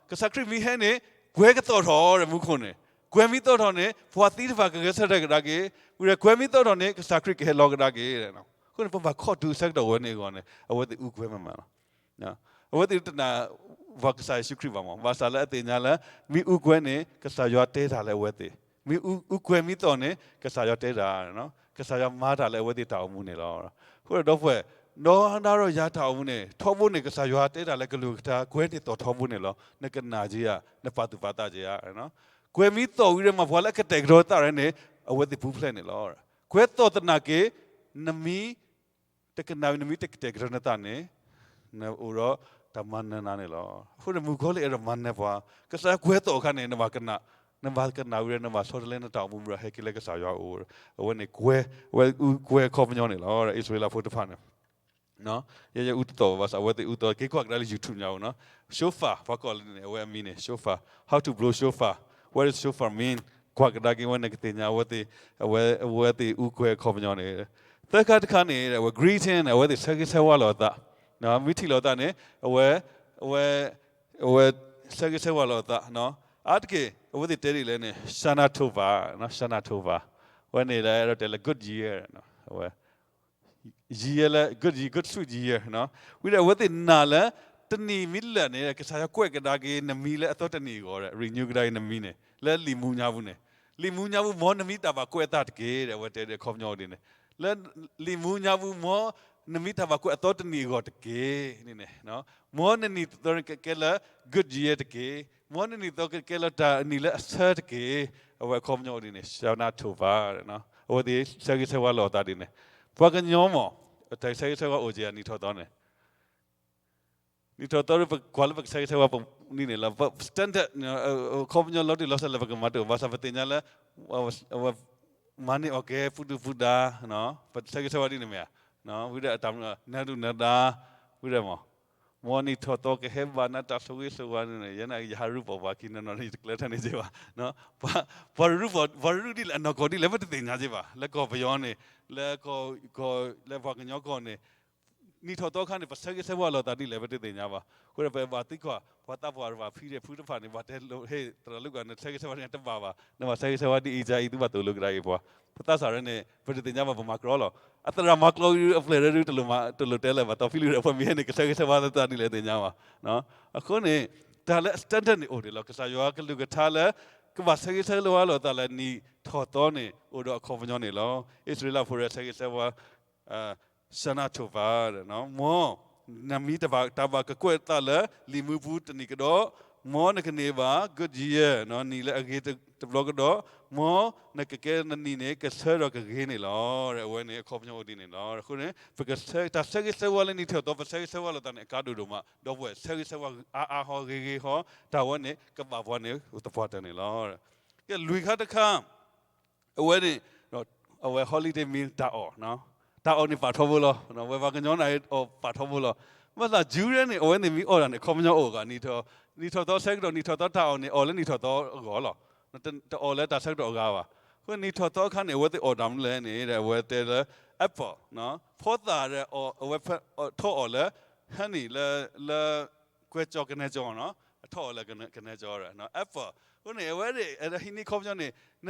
ကစၢ်ခရံာ်မ့ၢ်ဟဲန့ၣ် ကွဲၤကသီၣ်ထီၣ်ဒီးမူခိၣ်န့ၣ်, ကွဲၤမ့ၢ်သီၣ်ထီၣ်န့ၣ် ပှၤသံတဖၣ်ကဂဲၤဆၢထၢၣ်ကဒါက့ၤ, ဝံၤဒီးကွဲၤမ့ၢ်သီၣ်ထီၣ်န့ၣ် ကစၢ်ခရံာ်ကဟဲလီၤကဒါက့ၤ, အဃိန့ၣ် ပဘၣ်ခီၣ်တုၤဆၢကတီၢ်ဝဲန့ၣ်အဂီၢ်န့ၣ် အဝဲသ့ၣ်အူကွဲၤမးမးလီၤ. အဝဲသ့ၣ်တနာ် ပှၤကစၢ်ယ့ၣ်ၡူးခရံာ်ဘၣ်မီၢ်, ဘၣ်ဆၣ်လၢအသ့ၣ်ညါလၢ မ့ၢ်အူကွဲၤန့ၣ် ကစၢ်ယွၤတဲတၢ်လၢအဝဲသ့ၣ်, မ့ၢ်အူကွဲၤမ့ၢ်သီၣ်န့ၣ် ကစၢ်ယွၤတဲတၢ်, ကစၢ်ယွၤမၤတၢ်လၢအဝဲသ့ၣ်တၢ်အိၣ်မူန့ၣ်လီၤ. အဃိဒီးဒီပုၢ်ဝဲၢ် ဒီနၤဒီးယၤတၢ်အိၣ်မူန့ၣ် ထီဘိန့ၣ် ကစၢ်ယွၤတဲတၢ်လၢကလုၢ်ကထါ ကွဲၤန့ၣ်သီၣ်ထီဘိန့ၣ်လီၤ. နကနၣ်က့ၤဧါ, နပာ်သူၣ်ပာ်သးက့ၤဧါ. ကွဲၤမ့ၢ်သီၣ်ဝံၤဒီး မ့ၢ်ပှၤလၢအကတဲာ်ကတီၤသးရဲၣ်န့ၣ် အဝဲသ့ၣ်ပူၤဖျဲးန့ၣ်လီၤ. ကွဲၤသီၣ်သနာ်က့ နမ့ၢ် တကနၣ်ဝံၤ နမ့ၢ်တကတဲာ်ကတီၤနသးန့ၣ် နအိၣ်ဒီးတၢ်မၤနၢၤနၤန့ၣ်လီၤ. အဃိန့ၣ် မုၣ်ကီၤလံၢ်အဲၣ်ဒိးမၤနၢၤပှၤ, ကစၢ်ယွၤကွဲၤသီၣ်အခါန့ၣ် နဘၣ်ကနၣ်, နဘၣ်ကနၣ်ဝံၤဒီး နဘၣ်ဆီတလဲနတၢ်အိၣ်မူဒီး ဟဲက့ၤလၢကစၢ်ယွၤအအိၣ်, အဝဲန့ၣ်ကွဲၤ, အဝဲအူကွဲၤအခီပညီန့ၣ်လီၤ. အံၣ်စရ့လးဖိတဖၣ်န့ၣ် ယဲယအူတသီၣ်ဘၣ်ဆၣ် အဝဲသ့ၣ်အူသီၣ် က့ၤကွၢ်ကဒါလၢ YouTube ညါအိၣ်နီၤ, shofar ပှၤကိးလၢန့ၣ် အဝဲအမံၤန့ၣ် shofar, how to blow shofar, what does shofar mean, ကွၢ်ကဒါက့ၤဝဲန့ၣ် ကသ့ၣ်ညါအဝဲသ့ၣ်, အဝဲ, အဝဲသ့ၣ်အူကွဲၤအခီပညီန့ၣ်, သၢခါတခါန့ၣ် အဝဲ greeting န့ၣ် အဝဲသ့ၣ်ဆၢဂ့ၤဆၢဝါလိာ်အသး, မ့ၢ်ထံၣ်လိာ်သးန့ၣ် အဝဲ, အဝဲ, အဝဲဆၢဂ့ၤဆၢဝါလိာ်အသး, အါတက့ၢ် အဝဲသ့ၣ်တဲဒ်လဲၣ်န့ၣ် Shana Tova, Shana Tova, အဝဲန့ၣ်လၢအဲၣ်ဒိးတဲလၢ good year, အဝဲ year လၢ good year, good sweet year ဝံၤဒီး အဝဲသ့ၣ်နာ်လၢ တနံၣ်မ့ၢ်လၢာ်န့ၣ် ကစၢ်ယွၤကွဲးကဒါက့ၤနမံၤလၢအသီတနံၣ်အဂီၢ်, renew ကဒါက့ၤနမံၤန့ၣ် လၢလံာ်မူညါပူၤန့ၣ်, လံာ်မူညါပူၤ မ်နမံၤတၢ်ဘၣ်ကွဲးအသးတက့ၢ်, အဝဲတဲဒ်အခီပညီဒ်န့ၣ်, လၢလံာ်မူညါပူၤ မ်နမံၤတၢ်ဘၣ်ကွဲးအသီတနံၣ်အဂီၢ်တက့ၢ်န့ၣ်, မ်နနံၣ်သီန့ၣ်ကကဲလၢ good year တက့ၢ်, မ်နနံၣ်သီကကဲလၢတၢ်နံၣ်လၢအဆၢတက့ၢ်, အဝဲအခီပညီဒ်န့ၣ် Shana Tova အဝဲသ့ၣ်ဆၢဂ့ၤဆၢဝါလိာ်အသးဒ်န့ၣ်, ပှၤကညီမ့ၢ် တၢ်ဆၢဂ့ၤဆၢဝါအိၣ်က့ၤဧါ နံၣ်ထီၣ်သီန့ၣ်, နံၣ်ထီၣ်သီဒီး ပကွၢ်လၢပကဆၢဂ့ၤဆၢဝါပနံၤန့ၣ်လီၤ, standard အခီပညီလီၤတံၢ်လီၤဆဲးလၢပကမၤတအိၣ်, ဘၣ်ဆၣ်ပသ့ၣ်ညါလၢ အဝဲ မၤန့ၢ်အီၣ်ကဲ ပူၤဒုၣ်ပူၤဒါ, ပဆၢဂ့ၤဆၢဝါဒ်န့ၣ်မ့ၢ်ဧါ, ဝံၤဒီးအတၢ်မနုၤ နၢၤဒုၣ်နၢၤဒါ, ဝံၤဒီးမ့ၢ် မ်နံၣ်ထီၣ်သီကဟဲဘၣ်နၤတၢ်ဆိၣ်ဂ့ၤဆိၣ်ဝါန့ၣ် ယဲန့ၣ်ယဟးရူၢ်ပီၢ်ပှၤခံနီၤနီၤန့ၣ် ယတကျၢၤတၢ်န့ၣ်က့ဘၣ်. ပှၤရူၢ်ပှၤရူၢ်ဒ်လဲၣ်အနီၢ်ကီၢ်ဒ်လဲၣ် ပတသ့ၣ်ညါက့ဘၣ်. လၢကီၢ်ပယီၤန့ၣ် လၢကီၢ် လၢပှၤကညီကီၢ်န့ၣ် နံၣ်ထီၣ်သီခါန့ၣ် ပဆၢဂ့ၤဆၢဝါလိာ်သးဒ်လဲၣ် ပတသ့ၣ်ညါဘၣ်. အဃိဒီးပဘၣ်သံကွၢ် ပှၤသးပှၢ်တဖၣ် ဖံဒီးဖုတဖၣ်န့ၣ် ဘၣ်တဲလိာ် ဟ့ၣ်သရၣ်လူၤကၣ်န့ၣ် ဆၢဂ့ၤဆၢဝါန့ၣ်တဘၣ်ဘၣ်. နဘၣ်ဆၢဂ့ၤဆၢဝါဒ်အံၤဒ်အံၤ သုဘၣ်သိၣ်လိကဒါက့ၤပှၤ. ပသးစၢ်ဒ်န့ၣ် ပတသ့ၣ်ညါဘၣ် ပမၤကြီလီၤ. အသရၣ်မၤကြီအံၤ အပျဲၢ်ဒ်တလိၣ်မး တလိၣ်တဲလၢၤဘၣ်. တီၢ်ဖံလူၤဒီး ပှၤမ့ၢ်ဟဲန့ၣ် ကဆၢဂ့ၤဆၢဝါလိာ်သးဒ်လဲၣ်သ့ၣ်ညါဘၣ်. အဃိန့ၣ် တၢ်လၢအ standard န့ၣ်အိၣ်ဒံးလီၤ. ကစၢ်ယွၤကလုၢ်ကထါလၢ ကဘၣ်ဆၢဂ့ၤဆၢဝါလိာ်သးလၢနံၣ်ထီၣ်သီန့ၣ် အိၣ်ဒီးအခီပညီန့ၣ်လီၤ. အံၣ်စရ့လးဖိဒီးဆၢဂ့ၤဆၢဝါ Shana Tova, မ်နမံၤတၢ်ဘၣ်ကကွဲၢ်သးလၢလံာ်မူပူၤတနံၣ်ကဒီး, မ်နကန့ၢ်ဘၣ် good year နံၣ်လၢအဂ့ၤတဘျီကဒီး, မ်နကကဲနနံၣ်န့ၣ် ကဆၢဒီးကဂ့ၤန့ၣ်လီၤ. အဝဲန့ၣ်အခီပညီအိၣ်ဒ်န့ၣ်လီၤ. အဃိန့ၣ် ပကဆၢ တၢ်ဆၢဂ့ၤဆၢဝါလၢနံၣ်ထီၣ်သီ ပဆၢဂ့ၤဆၢဝါလိာ်သးန့ၣ် အကါဒိၣ်ဒိၣ်မး, ဒီပုၢ်ဝဲၢ်ဆၢဂ့ၤဆၢဝါအါအါဟီ ဂ့ၤဂ့ၤဟီ, တၢ်ဝဲန့ၣ် ကဘၣ်ပှၤန့ၣ် သပှၢ်တၢၢ်န့ၣ်လီၤ. ကဲလွံၢ်ခါတခါ အဝဲန့ၣ် အဝဲ holiday meal တၢ်အီၣ်, တၢ်အီၣ်န့ၣ်ပာ်ထီဘိလီၤ. ဝဲပှၤကညီန့ၣ်အီၣ်ပာ်ထီဘိလီၤ. ဘၣ်ဆၣ် Jew န့ၣ် အဝဲသ့ၣ်မ့ၢ်အီၣ်တၢ်န့ၣ် အခီပညီအိၣ်ဂၤ, နံၣ်ထီၣ်သီဆၢကတီၢ် နံၣ်ထီၣ်သီတၢ်အီၣ်န့ၣ် အီၣ်လၢနံၣ်ထီၣ်သီအဂီၢ်လီၤ. တအီၣ်လၢတၢ်ဆၢကတီၢ်အဂၤဘၣ်. အဃိနံၣ်ထီၣ်သီအခါန့ၣ် အဝဲသ့ၣ်အီၣ်တၢ်မနုၤလဲၣ်န့ၣ် အဝဲတဲလၢ apple, ဖိသၣ်ဒီးအီၣ် အဝဲထီၣ်အီၣ်လၢ honey လၢ လၢ ကွဲကၠီကနဲကၠီ, အထီၣ်အီၣ်လၢကနဲကၠီ apple. အဃိန့ၣ် အဝဲဒၣ် ဟံးန့ၢ်ခီပညီန့ၣ်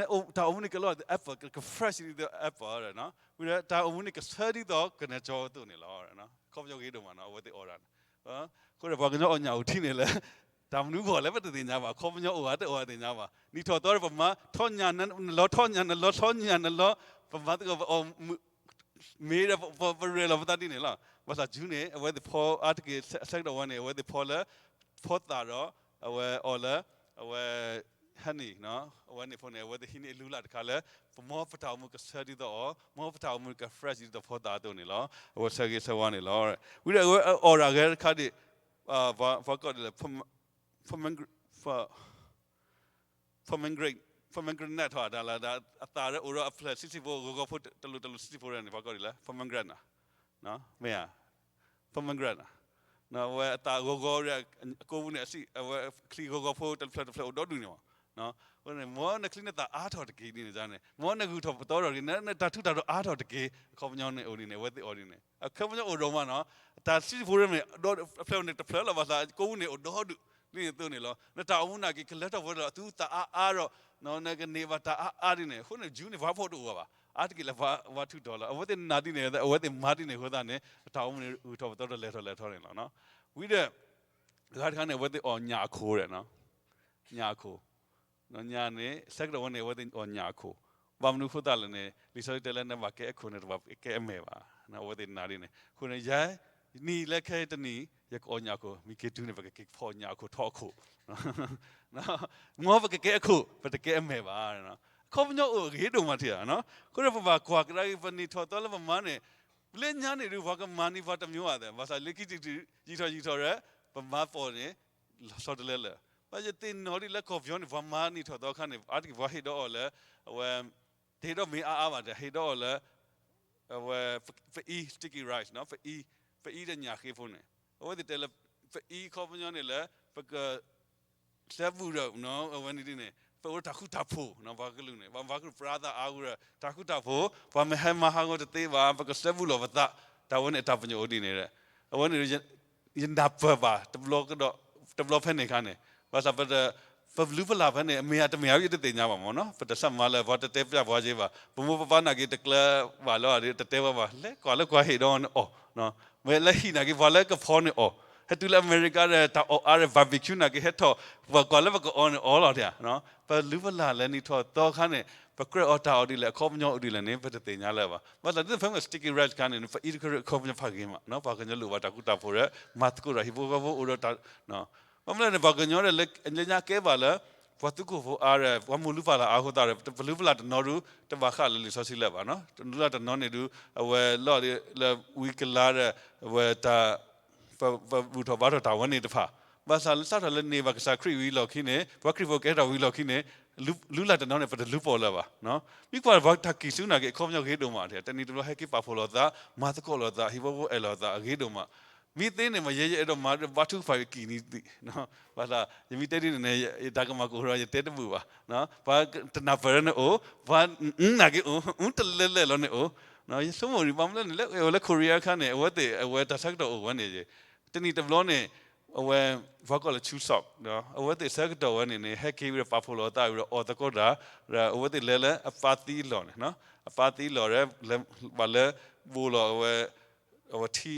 တၢ်အိၣ်မူန့ၣ်ကလီ apple က fresh ဒ်သိး apple ဝံၤဒီး တၢ်အိၣ်မူန့ၣ်ကဆၢဒ်သိးကနဲကၠီအသိးန့ၣ်လီၤ. ခီပညီဂ့ၤဒိၣ်မးနီၤ အဝဲသ့ၣ်အီၣ်တၢ်န့ၣ်. အဃိဒီးပှၤကညီအီၣ်ညၣ်အိၣ်ထံန့ၣ်လၢ တၢ်မနုၤအဂီၢ်လဲၣ် ပတသ့ၣ်ညါဘၣ်. ခီပညီအိၣ်ဂၤတအိၣ်ဂၤသ့ၣ်ညါဘၣ်. နံၣ်ထီၣ်သီဒီးပမၤထီၣ်ညၣ် နလီၤထီၣ်ညၣ် နလီၤထီၣ်ညၣ် နလီၤ ပမၤသကိး ပအီၣ်မ့ၤဒီး ပရဲၣ်လီၤပသးဒ်န့ၣ်လီၤ. ဘၣ်ဆၣ် Jew န့ၣ် အဝဲသ့ၣ်ဖီအါတက့ၢ် ဆၢကတီၢ်ဝဲန့ၣ် အဝဲသ့ၣ်ဖီလၢ ဖိသၣ်ဒီး အဝဲအီၣ်လၢ အဝဲ honey, အဝဲန့ၣ်ဖိန့ၣ် အဝဲသ့ၣ်ဟံးန့ၢ်အလုၢ်အလၢ်တခါလၢ ပမ်ပတၢ်အိၣ်မူကဆၢဒ်သိးအီၤ, မ်ပတၢ်အိၣ်မူက fresh ဒ်သိးဖိသၣ်အသိးန့ၣ်လီၤ. အဝဲဆၢဂ့ၤဆၢဝါန့ၣ်လီၤ. ဝံၤဒီးအဝဲအီၣ်တၢ်ဂဲၤတခါဒံး ပှၤကိးဒ်လဲၣ် pomegranate, pomegranate, pomegranate ထီၣ်တၢ်လၢ အသၣ်ဒီးအိၣ်ဒီးအဖျၢၣ်ဆံးဆံးဖိ ဂီၤဂီၤဖိ တလိၤတလိၤဆံးဆံးဖိန့ၣ် ပှၤကိးဒ်လဲၣ် pomegranate, မ့ၢ်ဧါ, pomegranate, အဝဲအသၣ်ဂီၤဂီၤဒီး အကိးပူၤန့ၣ် အဝဲချံဂီၤဂီၤဖိ တဖျၢၣ်တဖျၢၣ်အိၣ်ဒီဒူၣ်န့ၣ်မး. အဃိန့ၣ် မ်နချံနသၣ်အါထီၣ်တက့ၢ်ဒ်န့ၣ်န့ၣ်, မ်နဂုၢ်ထီၣ်ပသီထီၣ်တက့ၢ်, နတၢ်ထူးတၢ်တီၤအါထီၣ်တက့ၢ်. အခီပညီန့ၣ်အိၣ်ဒ်န့ၣ် အဝဲသ့ၣ်အီၣ်ဒ်န့ၣ် အခီပညီအိၣ်ဒိၣ်မးနီၤ. တၢ်ဆံးဆံးဖိန့ၣ် အဖျၢၣ်န့ၣ်တဖျၢၣ်လီၤ ဘၣ်ဆၣ် ကိးပူၤန့ၣ်အိၣ်ဒီဒူၣ် ဒ်န့ၣ်အသိးန့ၣ်လီၤ. နတၢ်အိၣ်မူနာ်က့ ကလၢထီၣ်ပှဲၤဒီး အသူသၣ်အါအါဒီး နကန့ၢ်ဘၣ်တၢ်အါအါဒ်န့ၣ်. အဃိန့ၣ် Jew န့ၣ် ပှၤဖှီၣ်တအိၣ်ဘၣ်, အါတက့ၢ်လၢပှၤထူးတီၤလီၤ. အဝဲသ့ၣ်နာ်ဒ်န့ၣ် အဝဲသ့ၣ်မၤဒ်န့ၣ်အဃိသတးန့ၣ် အတၢ်အိၣ်မူန့ၣ် ဂုၢ်ထီၣ်ပသီထီၣ်လဲၤထီၣ်လဲၤထီၣ်န့ၣ်လီၤ. ဝံၤဒီး အဂၤတခါန့ၣ် အဝဲသ့ၣ်အီၣ်ညၣ်အခိၣ်ဒီး ညၣ်အခိၣ်, ညၣ်န့ၣ် ဆၢကတီၢ်ဝဲန့ၣ် အဝဲသ့ၣ်အီၣ်ညၣ်အခိၣ်, ဘၣ်မနုၤအဃိသတးလဲၣ်န့ၣ် လံာ်စီဆှံတဲလၢ နဘၣ်ကဲအခိၣ်န့ၣ် တဘၣ်ကဲအမဲာ်ဘၣ်. အဝဲသ့ၣ်နာ်ဒ်န့ၣ်. အဃိန့ၣ် ယၤ နံၣ်လၢခဲအံၤတနံၣ် ယကအီၣ်ညၣ်အခိၣ်, မ့ၢ်က့ၤတုၤန့ၣ် ပကက့ၤဖီၣ်ညၣ်အခိၣ်ထီအခိၣ် မ်ပကကဲအခိၣ် ပတကဲအမဲာ်ဘၣ်. အခီပညီအိၣ်အဂ့ၤဒိၣ်မးထံဧါ. အဃိန့ၣ် ပဘၣ်ကွၢ်ကဒါက့ၤ ပနံၣ်ထီၣ်သီလၢပမၤန့ၣ် လၢညါန့ၣ်ဒုး ပှၤကမၤန့ၢ်ပှၤတမျိုးဧါသ့ၣ်, ဘၣ်ဆၣ်လၢခံတံၢ်တံၢ် ယံာ်ထီၣ်ယံာ်ထီၣ်ဒီး ပမၤပိာ်န့ၣ် လီၤဆီတလဲလၢာ်. ဘၣ်ယသ့ၣ်နီၣ်ဒ်လၢကီၢ်ပယီၤန့ၣ် ပှၤမၤနံၣ်ထီၣ်သီအခါန့ၣ် အါတက့ၢ်ပှၤဟ့ၣ်ဒီးအီၤလၢ အဝဲ တဟ့ၣ်ဒီးမ့ၤအါအါဘၣ်, တဟ့ၣ်ဒီးအီၤလၢ အဝဲ ဖအံ sticky rice နီၤ, ဖအံ ဖအံဒီးညၣ်ဃ့ဖိန့ၣ် အဝဲသ့ၣ်တဲလၢ ဖအံခီပညီန့ၣ်လၢ ပက စဲဘူးဒီး အဝဲန့ၣ်ဒ်န့ၣ် ပအိၣ်တၢ်ဃူတၢ်ဖိးနီၤ, ပှၤကလုာ်န့ၣ် ပှၤကလုာ်ပြါသးအါဂီၢ်ဒီး တၢ်ဃူတၢ်ဖိး ပှၤမ့ၢ်ဟဲမၤဟးဂီၤတသ့ဘၣ် ပကစဲဘူးလီၤပသး, တၢ်ဝဲန့ၣ်အတၢ်ပညိၣ်အိၣ်ဒ်န့ၣ်ဒီး အဝဲန့ၣ် ယနၢ်ပၢၢ်ဘၣ် တဘျီဖဲန့ၣ်အခါန့ၣ် ဘၣ်ဆၣ် ပလူၤပလၢ်ဖဲန့ၣ် အမ့ၢ်ဧါတမ့ၢ်ဧါ ယတသ့ၣ်ညါဘၣ်မ့ၢ်နီၤ, ပတဆၢမၤလၢ ပှၤတတဲပျၢ်ပှၤက့ဘၣ်, ပမိၢ်ပပၢ်နာ်က့တကျၢၤဘၣ်လၢ တတဲဝဲဘၣ်, လဲၤကွၢ်လၢကွၢ်ဟ့ၣ်ဒီးန့ၣ်အီၣ်, မ့ၢ်လၢဟံၣ်နာ်က့ ပှၤလၢကဖီန့ၣ်အီၣ်, ဟဲတုၤလၢအမဲရကၤဒီး တၢ်အီၣ်အါဒီး barbecue နာ်က့ ဟဲထီၣ် ပှၤကွၢ်လၢပကအီၣ်န့ၣ်အီၣ်လီၤ, ပလူၤပလၢ်လၢနံၣ်ထီၣ်သီခါန့ၣ် ပကြၢးအီၣ်တၢ်အီၣ်ဒ်လဲၣ် အခီပညီအိၣ်ဒ်လဲၣ်န့ၣ် ပတသ့ၣ်ညါလၢၤဘၣ်. ဘၣ်ဆၣ်ဒ်သိးဖဲမ့ၢ် sticky rice ခါန့ၣ် ပအံၤတခါအခီပညီဖးဂ့ၤမး, ပှၤကညီလိၣ်ဘၣ်တၢ်ဃူတၢ်ဖိးဒီး မၤသကိးတၢ်ဟံၣ်ဖိဃီဖိအိၣ်ဒီးတၢ် ဘၣ်မနုၤလဲၣ်န့ၣ် ပှၤကညီဒီး လၢညါကဲဘၣ်လၢ ပှၤသူခိၣ်ဖိအါဒီး ပှၤမိၢ်လူၤပၢ်လၢ်အါအဃိသတးဒီး ပလူၤပလၢ်တနီၤဒုး တဘၣ်ဃးလၢလံာ်စီဆှံလၢၤဘၣ်, တလူၤပလၢ်တနီၤန့ၣ်ဒုး အဝဲလီၤလၢဝံၤကလၤဒီး အဝဲတၢ် ပဘူၣ်ထီၣ်ဘါထီၣ်တၢ်ဝဲန့ၣ်တဖၣ်, ဘၣ်ဆၣ်လၢစးထီၣ်လၢန့ၢ်ဘၣ်ကစၢ်ခရံာ်ဝံၤလီၢ်ခံန့ၣ် ပှၤခရံာ်ဖိကဲထီၣ်ဝံၤလီၢ်ခံန့ၣ် လူၤပလၢ်တနီၤန့ၣ် ပတလူၤပိာ်လၢၤဘၣ်. မ့ၢ်ကွၢ်ပှၤတၢ်ကံၢ်ဆူၣ်နာ်က့ အခီပညီဂ့ၤဒိၣ်မး, တနံၤတဘျီဟဲက့ၤပာ်ဖှိၣ်လိာ်သး, မၤသကိးလိာ်သး, ဟံၣ်ဖိဃီဖိအဲၣ်လိာ်သး အဂ့ၤဒိၣ်မး. မ့ၢ်သ့န့ၣ်မ့ၢ် ယဲယအဲၣ်ဒိးမၤဘါထုကဖၣ်ကံာ်န့ၣ်, ဘၣ်ဆၣ် ယမ့ၢ်တဲဒ်န့ၣ်န့ၣ် ယတၢ်ကမၣ်ကအိၣ်ဒီး ယတဲတဘူၣ်ဘၣ်. ပှၤတနၢ်ပၢၢ်ရၢန့ၣ်အိၣ်, ပှၤနာ်က့အိၣ်, အူတလဲလဲၣ်လီၤန့ၣ်အိၣ်. ယဆိကမိၣ်ဒံး ဘၣ်မနုၤလဲၣ်န့ၣ် လၢအဝဲလၢ Korea အခါန့ၣ် အဝဲသ့ၣ်အဝဲတၢ်ဆၢကတီၢ်အိၣ်ဝဲန့ၣ်, တနံၣ်တဘျီန့ၣ် အဝဲ ပှၤကိးလၢ Chuseok အဝဲသ့ၣ်ဆၢကတီၢ်ဝဲန့ၣ်န့ၣ် ဟဲက့ၤဝံၤဒီးပာ်ဖှိၣ်လီၤအသးဝံၤဒီးအီၣ်သကိးတၢ်, ဒီးအဝဲသ့ၣ်လဲၤလၢအပၢ်သံအလီၢ်န့ၣ်, အပၢ်သံအလီၢ်ဒီး ဘၣ်လၢ ဘိးလီၤအဝဲ အဝဲထံ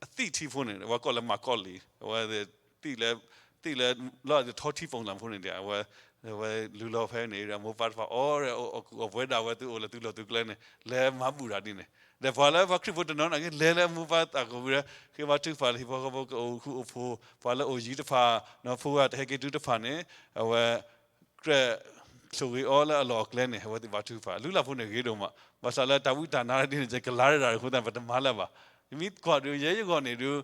အသံၣ်ထံဖိန့ၣ် အဝဲကိးလၢ makgeolli အဝဲ သံၣ်လၢ သံၣ်လၢ လီၤထီထံ ပုံစံ ဖိန့ၣ်ဒီး အဝဲ အဝဲလူလီၤဖဲန့ၣ်ဒီး မိၢ်ပၢ်တဖၣ်အီၣ်ဒီး အီၣ်ကူၣ်အီၣ်ပှဲၤဒၣ်ဝဲ သုအိၣ်လၢသုလီၢ်သုကျဲန့ၣ် လဲၤမၤဘူၣ်တၢ်ဒ်န့ၣ်, ဒီးပှၤလၢပှၤခရံာ်ဖိတနီၤနာ်က့ လဲၤလၢအမိၢ်ပၢ်သးကီၢ်ဝံၤဒီး ဃ့ဘါထုကဖၣ်လၢဟံၣ်ဖိဃီဖိကအိၣ်ဃူအိၣ်ဖိး, ပှၤလၢအိၣ်ယံၤတဖၣ် နီၢ်ဖိဂၤတဟဲက့ၤတုၤတဖၣ်န့ၣ် အဝဲ ကြၢးဆိၣ်ဂ့ၤအီၤလၢအလီၢ်အကျဲန့ၣ် အဝဲသ့ၣ်ဘါထုကဖၣ် အလုၢ်အလၢ်ဖိန့ၣ်ဂ့ၤဒိၣ်မး, ဘၣ်ဆၣ်လၢတၢ်ဝံတၢ်နါဒ်န့ၣ် ယကလါရၢၢ်တၢ်အဃိသတး ပတမၤလၢၤဘၣ်. ယမ့ၢ်ကွၢ်ဒုး ယဲယဂီၢ်န့ၣ်ဒုး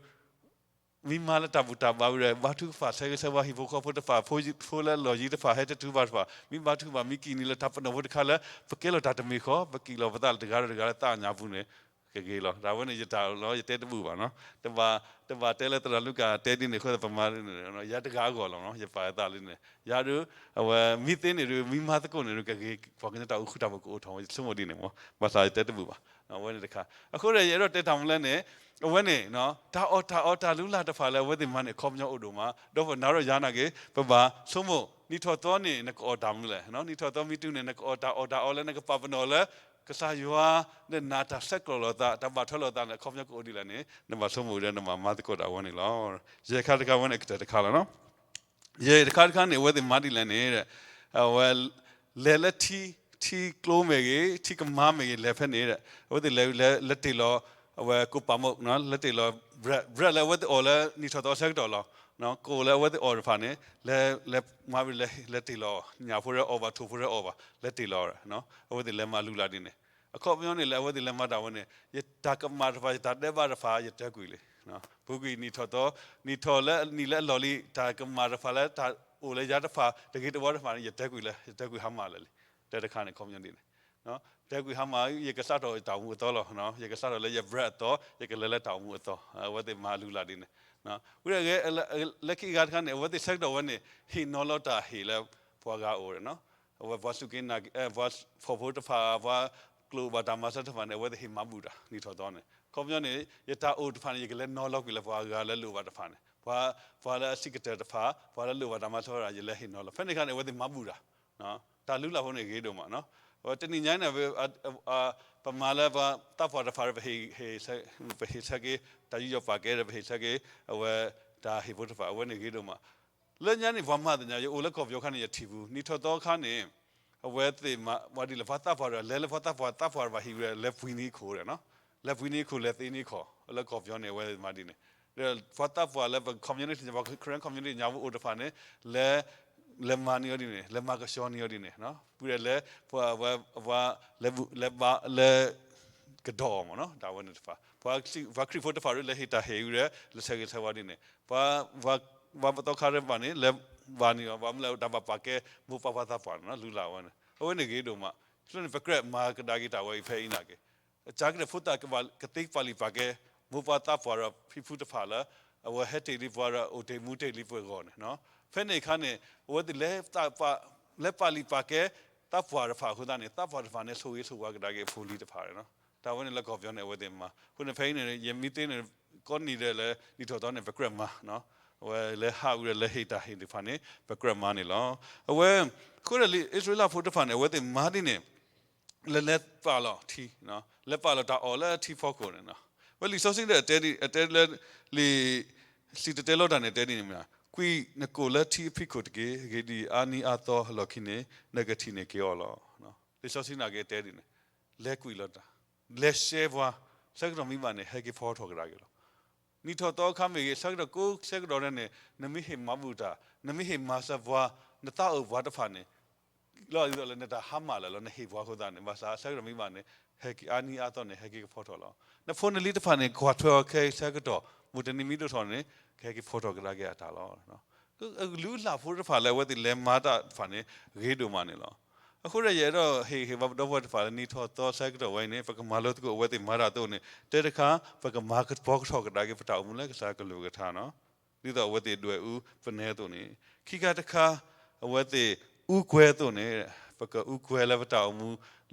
မ့ၢ်မၤလၢတၢ်ဘူၣ်တၢ်ဘါဝံၤဒီး ဘါထုကဖၣ်ဆၢဂ့ၤဆၢဝါဟံၣ်ဖိဃီဖိတဖၣ်, ဖိလၢအလီၢ်ယံၤတဖၣ် ဟဲတတုၤဘၣ်တဖၣ် မ့ၢ်ဘါထုကဖၣ် မ့ၢ်ကံၣ်န့ၣ်လၢတၢ်ပနီၣ်ဖိတခါလၢ ပကဲလီၤတၢ်တမံၤဃီ ပကံၣ်လီၤပသးလၢတဂၤဒီးတဂၤလၢသးအညါပူၤန့ၣ် ကဂ့ၤလီၤ. တၢ်ဝဲန့ၣ်ယတၢ်လီၤ ယတဲတဘူၣ်ဘၣ်နီၤ, တဘၣ် တဘၣ်တဲလၢသရၣ်လူၤကၣ်တဲဒ်န့ၣ်အဃိ ပမၤ ယၤတဂၤအဂီၢ်လီၤနီၤ ယပာ်ယသးလံန့ၣ် ယၤဒုး အဝဲမ့ၢ်သ့န့ၣ်ဒုး မ့ၢ်မၤသကိးန့ၣ်ဒုး ကဂ့ၤ ပှၤကညီတၢ်အိၣ်ဃူတၢ်ဖိးကအိၣ်ထီၣ် ယဆိကမိၣ်ဒ်န့ၣ်မ့ၢ် ဘၣ်ဆၣ်ယတဲတဘူၣ်ဘၣ်. အဝဲန့ၣ်တခါ အဃိဒီးယအဲၣ်ဒိးတဲတၢ်မနုၤလဲၣ်န့ၣ် အဝဲန့ၣ် တၢ်အီၣ်တၢ်အီတၢ်လုၢ်လၢ်တဖၣ်လၢအဝဲသ့ၣ်မၤန့ၣ် အခီပညီအိၣ်ဒိၣ်မး ဒီးပနၤဒီးယၤနာ်က့ ပဘၣ်ဆိကမိၣ် နံၣ်ထီၣ်သီန့ၣ် နကအီၣ်တၢ်မနုၤလဲၣ်, နံၣ်ထီၣ်သီမ့ၢ်တုၤန့ၣ် နကအီၣ်တၢ်အီၣ်တၢ်အီလၢနကပာ်ပနီၣ်လၢ ကစၢ်ယွၤ နနာ်တၢ်ဆဲးကျိးလိာ်သး တၢ်ဘၣ်ထွဲလိာ်သးန့ၣ် အခီပညီကအိၣ်ဒ်လဲၣ်န့ၣ် နဘၣ်ဆိကမိၣ်ဒီးနဘၣ်မၤသကိးဒၣ်ဝဲန့ၣ်လီၤ. ယဲၢ်ခါတခါဝဲန့ၣ် ကတၢၢ်တခါလီၤနီၤ. ယဲၢ်တခါတခါန့ၣ် အဝဲသ့ၣ်မၤဒ်လဲၣ်န့ၣ် အဝဲ လဲၤလၢထံ ထံကျိမ့ၢ်ဂ့ၤ ထံကမါမ့ၢ်ဂ့ၤ လဲၤဖဲန့ၣ် အဝဲသ့ၣ်လဲၤ လဲၤတ့ၢ်လီၤ အဝဲကိးပာ်မုၣ် လဲၤတ့ၢ်လီၤ bread လၢအဝဲသ့ၣ်အီၣ်လၢနံၣ်ထီၣ်သီဆၢကတီၢ်လီၤ. ကိးလၢအဝဲသ့ၣ်အီၣ်တဖၣ်န့ၣ် လဲၤ လဲၤမၤဝံၤ လဲၤတ့ၢ်လီၤ ညၣ်ဖိဒီးအီၣ်ဘၣ် ထိၣ်ဖိဒီးအီၣ်ဘၣ် လဲၤတ့ၢ်လီၤ အဝဲသ့ၣ်လဲၤမၤလုၢ်လၢ်ဒ်န့ၣ် အခီပညီန့ၣ် လၢအဝဲသ့ၣ်လဲၤမၤတၢ်ဝဲန့ၣ် ယတၢ်ကမၣ်တဖၣ် ယတၢ်ဒဲးဘးတဖၣ် ယတၢၤကွံာ်လံ. ပူၤကွံာ်နံၣ်ထီၣ်သီ နံၣ်ထီၣ်လၢနံၣ်လၢအလီၢ်လံ တၢ်ကမၣ်တဖၣ်လၢတၢ်အိၣ်လၢယၤတဖၣ် တဂ့ၤတဝါတဖၣ်န့ၣ် ယတၢၤကွံာ်လၢ ယတၢၤကွံာ်ဟါမၢ်လၢာ်လံ. တၢ်တခါန့ၣ် အခီပညီဒ်န့ၣ် တၢၤကွံာ်ဟါမၢ် ယကစးထီၣ်တၢ်အိၣ်မူအသီလီၤ. ယကစးထီၣ်လၢယ bread အသီ ယကလဲၤလၢတၢ်အိၣ်မူအသီ အဝဲသ့ၣ်မၤလုၢ်လၢ်ဒ်န့ၣ် ဝံၤဒီး လၢခံအဂၤတခါန့ၣ် အဝဲသ့ၣ်ဆၢကတီၢ်ဝဲန့ၣ် ဟ့ၣ်နီၤလီၤတၢ်ဟ့ၣ်လၢပှၤဂၤအအိၣ်ဒီး အဝဲပှၤစူၢ်က့ၤနာ်က့ၤ ပှၤဖှီၣ်ဖိတဖၣ် ပှၤကျိာ်ဘၣ်တၢ်မၤစၢၤတဖၣ်န့ၣ် အဝဲသ့ၣ်ဟ့ၣ်မၤဘူၣ်တၢ် နံၣ်ထီၣ်သီန့ၣ် အခီပညီန့ၣ် ယတၢ်အိၣ်တဖၣ်န့ၣ် ယကလဲၤနီၤလီၤကွံာ်လၢပှၤဂၤလၢလိၣ်ဘၣ်တဖၣ်န့ၣ် ပှၤ ပှၤလၢအဆံးကတၢၢ်တဖၣ် ပှၤလၢလိၣ်ဘၣ်တၢ်မၤစၢၤတဖၣ် ယလဲၤဟ့ၣ်နီၤလီၤ ဖဲန့ၣ်အခါန့ၣ် အဝဲသ့ၣ်မၤဘူၣ်တၢ် တၢ်လုၢ်လၢ်ဖိန့ၣ်ဂ့ၤဒိၣ်မး တနံၤညါန့ၣ် ပမၤလၢပှၤသးပှၢ်တဖၣ်ဒီး ပဟ့ၣ်ဆၢက့ၤ တၢ်ယူးယီၣ်ပာ်ကဲဒီး ပဟ့ၣ်ဆၢက့ၤ အဝဲတၢ်ဟ့ၣ်ဖိတဖၣ် အဝဲန့ၣ်ဂ့ၤဒိၣ်မး လၢညါန့ၣ် ပှၤမၤသ့ၣ်ညါ ယအိၣ်လၢကီၢ်ပယီၤခါန့ၣ် ယထံၣ်ပူၤ နံၣ်ထီၣ်သီခါန့ၣ် အဝဲသ့ၣ်မၤဝဲဒ်လဲၣ် ပှၤသးပှၢ်ဒီး လဲၤလၢပှၤသးပှၢ် သးပှၢ်တဖၣ်ဟံၣ်ဝံၤဒီး လဲၤပှ့ၤန့ၢ်ခိၣ်ဒီး လဲၤပှ့ၤန့ၢ်ခိၣ် လဲၤသ့န့ၢ်ခိၣ် လၢကီၢ်ပယီၤန့ၣ် အဝဲမၤဒ်န့ၣ် ဒီးပှၤသးပှၢ်လၢပ community ပှၤ Karen community ညါပူၤအိၣ်တဖၣ်န့ၣ် လဲၤ လဲၤမၤန့ၢ်အီၤဒ်န့ၣ် လဲၤမၤကဆှီန့ၢ်အီၤဒ်န့ၣ် ပှၤဒီးလဲၤ ပှၤ ပှၤ လဲၤ လဲၤဘါ လဲၤ ကဒီးအီၤမးနီၤ တၢ်ဝဲန့ၣ်တဖၣ် ပှၤခရံာ်ဖိတဖၣ်ဒီး လဲၤဟ့ၣ်တၢ်ဟ့ၣ်ဝံၤဒီး လဲၤဆၢဂ့ၤဆၢဝါဒ်န့ၣ် ပှၤ ပှၤပတီၢ်ခါတဖၣ်န့ၣ် လဲၤဘါန့ၢ်အီၤ ဘၣ်မနုၤလဲၣ် တၢ်ဘၣ်ပာ်ကဲ မိၢ်ပၢ်ပှၤသးပှၢ်န့ၣ်နီၤ လုၢ်လၢ်ဝဲန့ၣ် အဝဲန့ၣ်ဂ့ၤဒိၣ်မး ဆိန့ၣ် ပကြၢးမၤကဒါက့ၤတၢ်ဝဲအံၤဖဲအံၤနာ်က့ၤ အစှၤကတၢၢ်ဖိသၣ်ကဘၣ်ကသ့ကပာ်လုၢ်ပာ်ကဲ မိၢ်ပၢ်သးပှၢ်ဒီးဖံဖုတဖၣ်လၢ အဝဲဟဲတ့ၢ်လံပှၤဒီးအိၣ်တ့ၢ်မူတ့ၢ်လံပှၤအဂီၢ်န့ၣ် ဖဲန့ၣ်အခါန့ၣ် အဝဲသ့ၣ်လဲၤ လဲၤပာ်လုၢ်ပာ်ကဲ သးပှၢ်တဖၣ်အဃိသတးန့ၣ် သးပှၢ်တဖၣ်န့ၣ် ဆိၣ်ဂ့ၤဆိၣ်ဝါကဒါက့ၤအဖိလံၤတဖၣ်န့ၣ် တၢ်ဝဲန့ၣ်လၢကီၢ်ပယီၤန့ၣ် အဝဲသ့ၣ်မၤ အဃိန့ၣ် ဖဲအံၤန့ၣ် ယမ့ၢ်သ့န့ၣ် ကိးနံၤဒဲးလၢနံၣ်ထီၣ်သီန့ၣ် ပကြၢးမၤ အဝဲလဲၤဟးဝံၤဒီးလဲၤဟ့ၣ်တၢ်ဟ့ၣ်တဖၣ်န့ၣ် ပကြၢးမၤန့ၣ်လီၤ. အဝဲ အဃိဒီးလံ အံၣ်စရ့လးဖိတဖၣ်န့ၣ် အဝဲသ့ၣ်မၤဒ်န့ၣ် လဲၤလဲၤပာ်လီၤထံ လဲၤပာ်လီၤတၢ်အီၣ်လၢထံဖီခိၣ်န့ၣ် ဝဲလံာ်စီဆှံဒီး အတဲလၢ လံာ် စံၣ်တဲၤတဲလီၤတၢ်န့ၣ် တဲဒ်န့ၣ်မ့ၢ် ကွံာ်နကိာ်လၢထံအဖံးခိၣ်တက့ၢ်. အဂ့ၢ်ဒ်အံၤ, အါနံၤအါသီအလီၢ်ခံန့ၣ် နကထံၣ်န့ၢ်က့ၤအီၤလီၤ. လံာ်စီဆှံနာ်က့ၤတဲဒ်န့ၣ် လဲၤကွံာ်လီၤတၢ် လဲၤရှဲပှၤ ဆၢကတီၢ်မ့ၢ်ဘၣ်န့ၣ် ဟဲက့ၤဖီထီၣ်ကဒါက့ၤလီၤ. နံၣ်ထီၣ်သီအခါမ့ၢ်ဂ့ၤ ဆၢကတီၢ်ကိးဆၢကတီၢ်န့ၣ် နမ့ၢ်ဟ့ၣ်မၤဘူၣ်တၢ် နမ့ၢ်ဟ့ၣ်မၤစၢၤပှၤ နသးအိၣ်ပှၤတဖၣ်န့ၣ် လီၤဒ်သိးလၢနတၢ်ဟါမၢ်လၢာ်လီၤ နဟ့ၣ်ပှၤအဃိသတးန့ၣ် ဘၣ်ဆၣ်ဆၢကတီၢ်မ့ၢ်ဘၣ်န့ၣ် ဟဲက့ၤအါနံၤအါသီန့ၣ် ဟဲက့ၤကဖီထီၣ်လီၤ. နဖိနလံၤတဖၣ်န့ၣ် ကွၢ်ထွဲအီၤခဲအံၤဆၢကတီၢ် မုၢ်တနံၤမ့ၢ်ဒိၣ်ထီၣ်န့ၣ် ကဟဲက့ၤဖီထီၣ်ကဒါက့ၤအတၢ်လီၤ. လုၢ်အလၢ်ဖိတဖၣ်လၢအဝဲသ့ၣ်လဲၤမၤတၢ်တဖၣ်န့ၣ် ဂ့ၤဒိၣ်မးန့ၣ်လီၤ. အဃိဒီးယအဲၣ်ဒိးဟ့ၣ်ဂံၢ်ဟ့ၣ်ဘါပဒီပုၢ်ဝဲၢ်တဖၣ်လၢနံၣ်ထီၣ်သီဆၢကတီၢ်ဝဲအံၤန့ၣ် ပကမၤလိသကိးအဝဲသ့ၣ်မၤတၢ်အသိးန့ၣ် တၢတခါ ပကမၤကပီၤကထီၣ်ကဒါက့ၤပတၢ်အိၣ်မူလၢကစၢ်ကလုၢ်ကထါနီၤ, ဒ်သိးအဝဲသ့ၣ်ဒွဲၣ်အူပနဲအသိးန့ၣ်, ခံခါတခါ အဝဲသ့ၣ်အူကွဲအသိးန့ၣ် ပကအူကွဲလၢပတၢ်အိၣ်မူ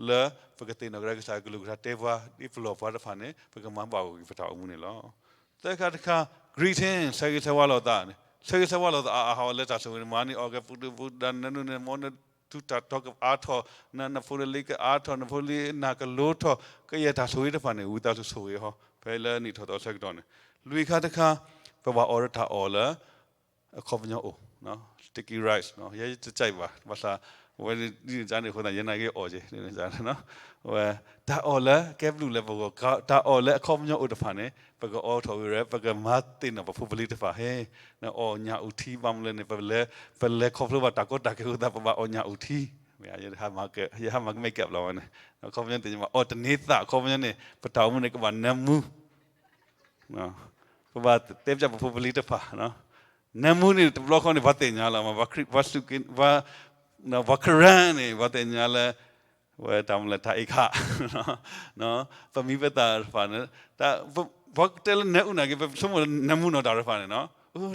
လၢ ပကသ့ၣ်နီၣ်ကဒါကစၢ်ကလုၢ်ကထါတဲပှၤ ဒ်ပလီၢ်ပှၤတဖၣ်န့ၣ် ပကမၤဘၣ်ဂီၢ်က့ၤပတၢ်အိၣ်မူန့ၣ်လီၤ. သၢခါတခါ greeting ဆၢဂ့ၤဆၢဝါလိာ်သးန့ၣ် ဆၢဂ့ၤဆၢဝါလိာ်သးအါအါဟီလၢတၢ်ဆိၣ်ဂ့ၤန့ၣ် မၤန့ၢ်အီၣ်ကဲပူတပူတၢ်နၢနူန့ၣ် မ်နထူးတၢ်ထီကအါထီၣ်, နဖိနလံၤကအါထီၣ် နဖိနလံၤနၢ်ကလိထီၣ် ကယဲၢ်တၢ်ဆိၣ်ဂ့ၤတဖၣ်န့ၣ် ဝံသးစူၤဆိၣ်ဂ့ၤဟီ ဖဲလၢနံၣ်ထီၣ်သီဆၢကတီၢ်န့ၣ်, လွံၢ်ခါတခါ ပဘၣ်အိၣ်ဒီးတၢ်အီၣ်လၢ အခီပညီအိၣ်, sticky rice ယဲတကးဘၣ် ဘၣ်ဆၣ် ဝဲဒ်န့ၣ်န့ၣ်အဃိသတး ယဲနာ်က့ၤအီၣ်က့ၤ ဝဲ တၢ်အီၣ်လၢကဲဘျုးလၢပဂီၢ်, တၢ်အီၣ်လၢအခီပညီအိၣ်တဖၣ်န့ၣ် ပကအီထီၣ်ဝံၤဒီး ပကမၤသ့ၣ်နီၣ်ပဖိပလံၤတဖၣ်ဟဲ နအီၣ်ညၣ်အုၣ်ထံ ဘၣ်မနုၤလဲၣ်န့ၣ် ပလဲၤခီဖျိဘၣ်တၢ်ကီတၢ်ခဲအဃိသတး ပဘၣ်အီၣ်ညၣ်အုၣ်ထံ, ယဟးမၤကမဲာ်ကဲဘျီဝဲန့ၣ် အခီပညီန့ၣ် အီၣ်တန့ၤသး အခီပညီန့ၣ် ပတၢ်အိၣ်မူန့ၣ် ကဘၣ်နၢမူ ပဘၣ်တဲပၠးပဖိပလံၤတဖၣ်, နၢမူန့ၣ် တဘျီဃီန့ၣ် ပှၤသ့ၣ်ညါလီၤ, ပှၤခရံာ် ပှၤစူၢ်က့ၤ ပှၤ ပှၤခရံာ်န့ၣ် ပှၤသ့ၣ်ညါလၢ ဝဲတၢ်မနုၤလဲၣ် တၢ်အ့ၣ်ခး ပမံၤပသးတဖၣ်န့ၣ် ပှၤကတဲလၢနၢအူနာ်က့ၤ ပဆိကမိၣ်လၢနၢမူနီၢ်တၢ်တဖၣ်န့ၣ်နီၤ,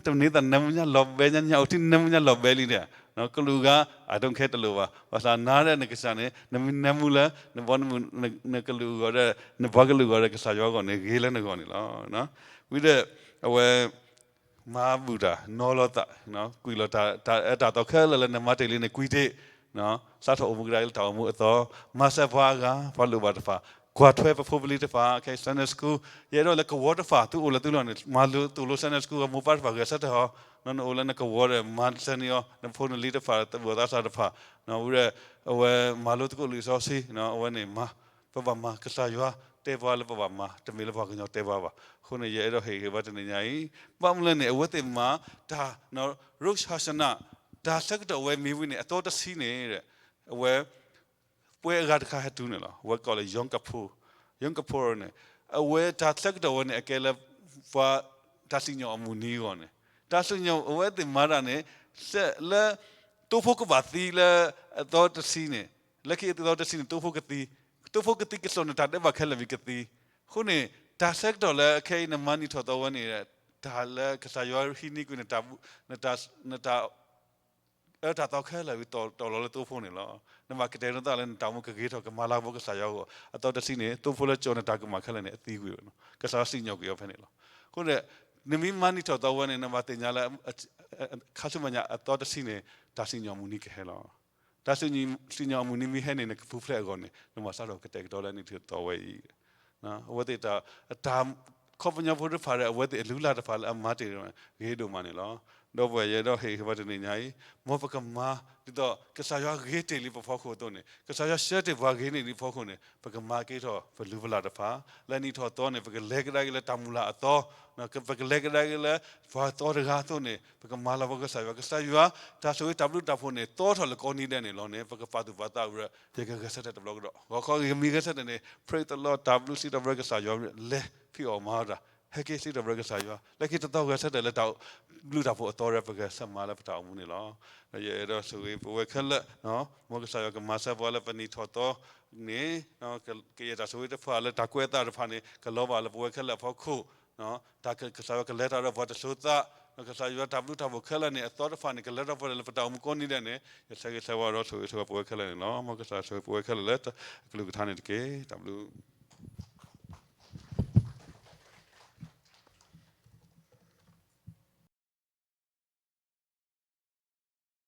တန့ၤသးနၢမူညါလီၤဘဲညါ ညၣ်အုၣ်ထံနၢမူညါလီၤဘဲလံဒီး ကလူးဂၤ I don't care တလိၣ်ဘၣ် ဘၣ်ဆၣ်နၤဒီးနကစၢ်န့ၣ် နမ့ၢ်နၢမူလၢ နဘီနမုၢ် နကလူးအဂီၢ်ဒီး နပှၤကလုာ်အဂီၢ်ဒီး ကစၢ်ယွၤအဂီၢ်န့ၣ် ဂ့ၤလၢနဂီၢ်န့ၣ်လီၤ. ဝံၤဒီး အဝဲ မၤဘူၣ်တၢ် နီၤလီၤသး ကွံာ်လီၤတၢ် တၢ်အၢတၢ်သီခဲလၢာ်လၢနမၤတ့ၢ်လံန့ၣ် ကွံာ်တ့ၢ်, စးထီၣ်အိၣ်မူကဒါလၢတၢ်အိၣ်မူအသီ, မၤစၢၤပှၤအဂၤ ပှၤလိၣ်ဘၣ်တဖၣ်, ကွၢ်ထွဲပဖိပလံၤတဖၣ် ခဲ Sunday school ယအဲၣ်ဒိးလၢကဝီၤတဖၣ် သုအိၣ်လၢသုလီၢ်န့ၣ် မၤလိသိၣ်လိ Sunday school မိၢ်ပၢ်တဖၣ်ဂဲၤဆၢထၢၣ်ဟီ, နအိၣ်လၢနကဝီၤဒီး မၤစၢၤန့ၢ်အီၤ နဖိနလံၤတဖၣ် သးဘူၣ်သးစၢ်တဖၣ်, ဝံၤဒီး အဝဲမၤလိသကိးလံာ်စီဆှံ အဝဲန့ၣ်မၤ ပဘၣ်မၤ ကစၢ်ယွၤတဲပှၤလၢပဘၣ်မၤ တမ့ၢ်လၢပှၤကညီတဲပှၤဘၣ်. အဃိန့ၣ် ယအဲၣ်ဒိးဟ့ၣ်ဂံၢ်ဘါတနံၤညါအံၤ, ဘၣ်မနုၤလဲၣ်န့ၣ် အဝဲသ့ၣ်မၤတၢ် Rosh Hashanah တၢ်ဆၢကတီၢ်ဝဲမ့ၢ်ဝံၤန့ၣ် အသီတဆံန့ၣ် အဝဲ ပှၤအဂၤတခါဟဲတုၤန့ၣ်လီၤ. အဝဲကိးလၢ Yom Kippur, Yom Kippur န့ၣ် အဝဲတၢ်ဆၢကတီၢ်ဝဲန့ၣ် အကဲလၢ ပှၤတၢ်စံၣ်ညီၣ်အမုၢ်နံၤအဂီၢ်န့ၣ် တၢ်စံၣ်ညီၣ်အဝဲသ့ၣ်မၤတၢ်န့ၣ် လၢ တိဖိကဘၣ်သံလၢအသီတဆံန့ၣ်, လၢခံအသီတဆံန့ၣ် တိဖိကသံ, တိဖိကသံကစီၣ်နတၢ်ဒဲးဘးခဲလၢာ်ဝံၤကသံ. အဃိန့ၣ် တၢ်ဆၢကတီၢ်လၢအခဲအံၤနမၤနံၣ်ထီၣ်သီဝဲန့ၣ် တၢ်လၢကစၢ်ယွၤဟံးန့ၢ်ကွံာ်နတၢ် နတၢ် အၢတၢ်သီခဲလၢာ်ဝံၤတီၢ်လီၤလၢတိဖိန့ၣ်လီၤ. နဘၣ်ကတဲာ်ကတီၤသးလၢနတၢ်အိၣ်မူကဂ့ၤထီၣ်ကမၤလၤကပီၤကစၢ်ယွၤအဂီၢ် အသီတဆံန့ၣ် တိဖိလၢကၠီၤနတၢ်ကမၣ်ခဲလၢာ်န့ၣ် အသံကွံာ်ဝဲ, ကစၢ်ယွၤစံၣ်ညီၣ်ကွံာ်အီၤဖဲန့ၣ်လီၤ. အဃိန့ၣ် နမ့ၢ်မၤနံၣ်ထီၣ်သီဝဲန့ၣ် နဘၣ်သ့ၣ်ညါလၢ ခါဆူမဲာ်ညါအသီတဆံန့ၣ် တၢ်စံၣ်ညီၣ်မုၢ်နံၤကဟဲလီၤ. တၢ်စံၣ်ညီၣ်အမုၢ်နံၤမ့ၢ်ဟဲန့ၣ် နကပူၤဖျဲးအဂီၢ်န့ၣ် နဘၣ်စးထီၣ်ကတဲာ်ကတီၤလၢနံၣ်ထီၣ်သီဝဲအံၤ အဝဲသ့ၣ်တၢ် တၢ်ခီပညီဖိတဖၣ်ဒီး အဝဲသ့ၣ်အလုၢ်အလၢ်တဖၣ်လၢအမၤတ့ၢ် ဂ့ၤဒိၣ်မးန့ၣ်လီၤ. ဒီပုၢ်ဝဲၢ်ယဲဒီးဟ့ၣ်ဂံၢ်ဘါတနံၤညါအံၤ မ်ပကမၤ ဒ်သိးကစၢ်ယွၤဂ့ၤတ့ၢ်လံပဖီခိၣ်အသိးန့ၣ် ကစၢ်ယွၤဆှၢတ့ၢ်ပှၤဂ့ၤန့ၢ်လံဖီခိၣ်န့ၣ် ပကမၤကဲထီၣ်ပလုၢ်ပလၢ်တဖၣ် လၢနံၣ်ထီၣ်သီန့ၣ် ပကလဲၤကဒါက့ၤလၢတၢ်မုၢ်လၢ်အသီ ပကလဲၤကဒါက့ၤလၢ ပှၤသီတဂၤအသိးန့ၣ် ပကမၤလၤကပီၤကစၢ်ယွၤ ကစၢ်ယွၤ တၢ်ဆိၣ်ဂ့ၤတၢ်ဘျုးတၢ်ဖှိၣ်န့ၣ် သီထီၣ်လၢကိးနံၤဒဲးန့ၣ်လီၤန့ၣ် ပကပာ်သူၣ်ပာ်သးဝဲ ယကဂဲၤဆၢထၢၣ်တဘျီကဒီး ဂီၤခီဂ့ၤမ့ၢ်ဂဲၤဆၢထၢၣ်န့ၣ် praise the Lord တၢ်ဘျုးစံးထီၣ်ပတြၢၤကစၢ်ယွၤ လဲၤဖံးအီၣ်မၤအီၣ်တၢ် ဟဲက့ၤစံးထီၣ်ပတြၢၤကစၢ်ယွၤ လၢခံတသီဂဲၤဆၢထၢၣ်လၢတၢ်ဘျုးတၢ်ဖှိၣ်အသီဒီး ပကဆၢမၤလၢပတၢ်အိၣ်မူန့ၣ်လီၤ. ဒီးယအဲၣ်ဒိးဆိၣ်ဂ့ၤပဝဲခဲလၢာ် မ်ကစၢ်ယွၤကမၤစၢၤပှၤလၢပနံၣ်ထီၣ်သီန့ၣ် ကယဲၢ်တၢ်ဆိၣ်ဂ့ၤတဖၣ်လၢတၢ်ကွဲးအသးတဖၣ်န့ၣ် ကလီၤဘၣ်လၢပဝဲခဲလၢာ်အဖီခိၣ် တၢ်ကစၢ်ယွၤကလဲၤတၢ်ဒီးပှၤတစိၤသး ကစၢ်ယွၤတၢ်ဘျုးတၢ်ဖှိၣ်ခဲလၢာ်န့ၣ် အသီတဖၣ်န့ၣ် ကလဲၤထီၣ်ပှဲၤဒီးလၢပတၢ်အိၣ်မူကိးနံၤဒဲးန့ၣ် ယဆၢဂ့ၤဆၢဝါဒီးဆိၣ်ဂ့ၤဆိၣ်ဝါပဝဲခဲလၢာ်န့ၣ်လီၤ. မ်ကစၢ်ယွၤဆိၣ်ဂ့ၤပဝဲခဲလၢာ်လၢအကလုၢ်ကထါန့ၣ်တက့ၢ်. တၢ်ဘျုး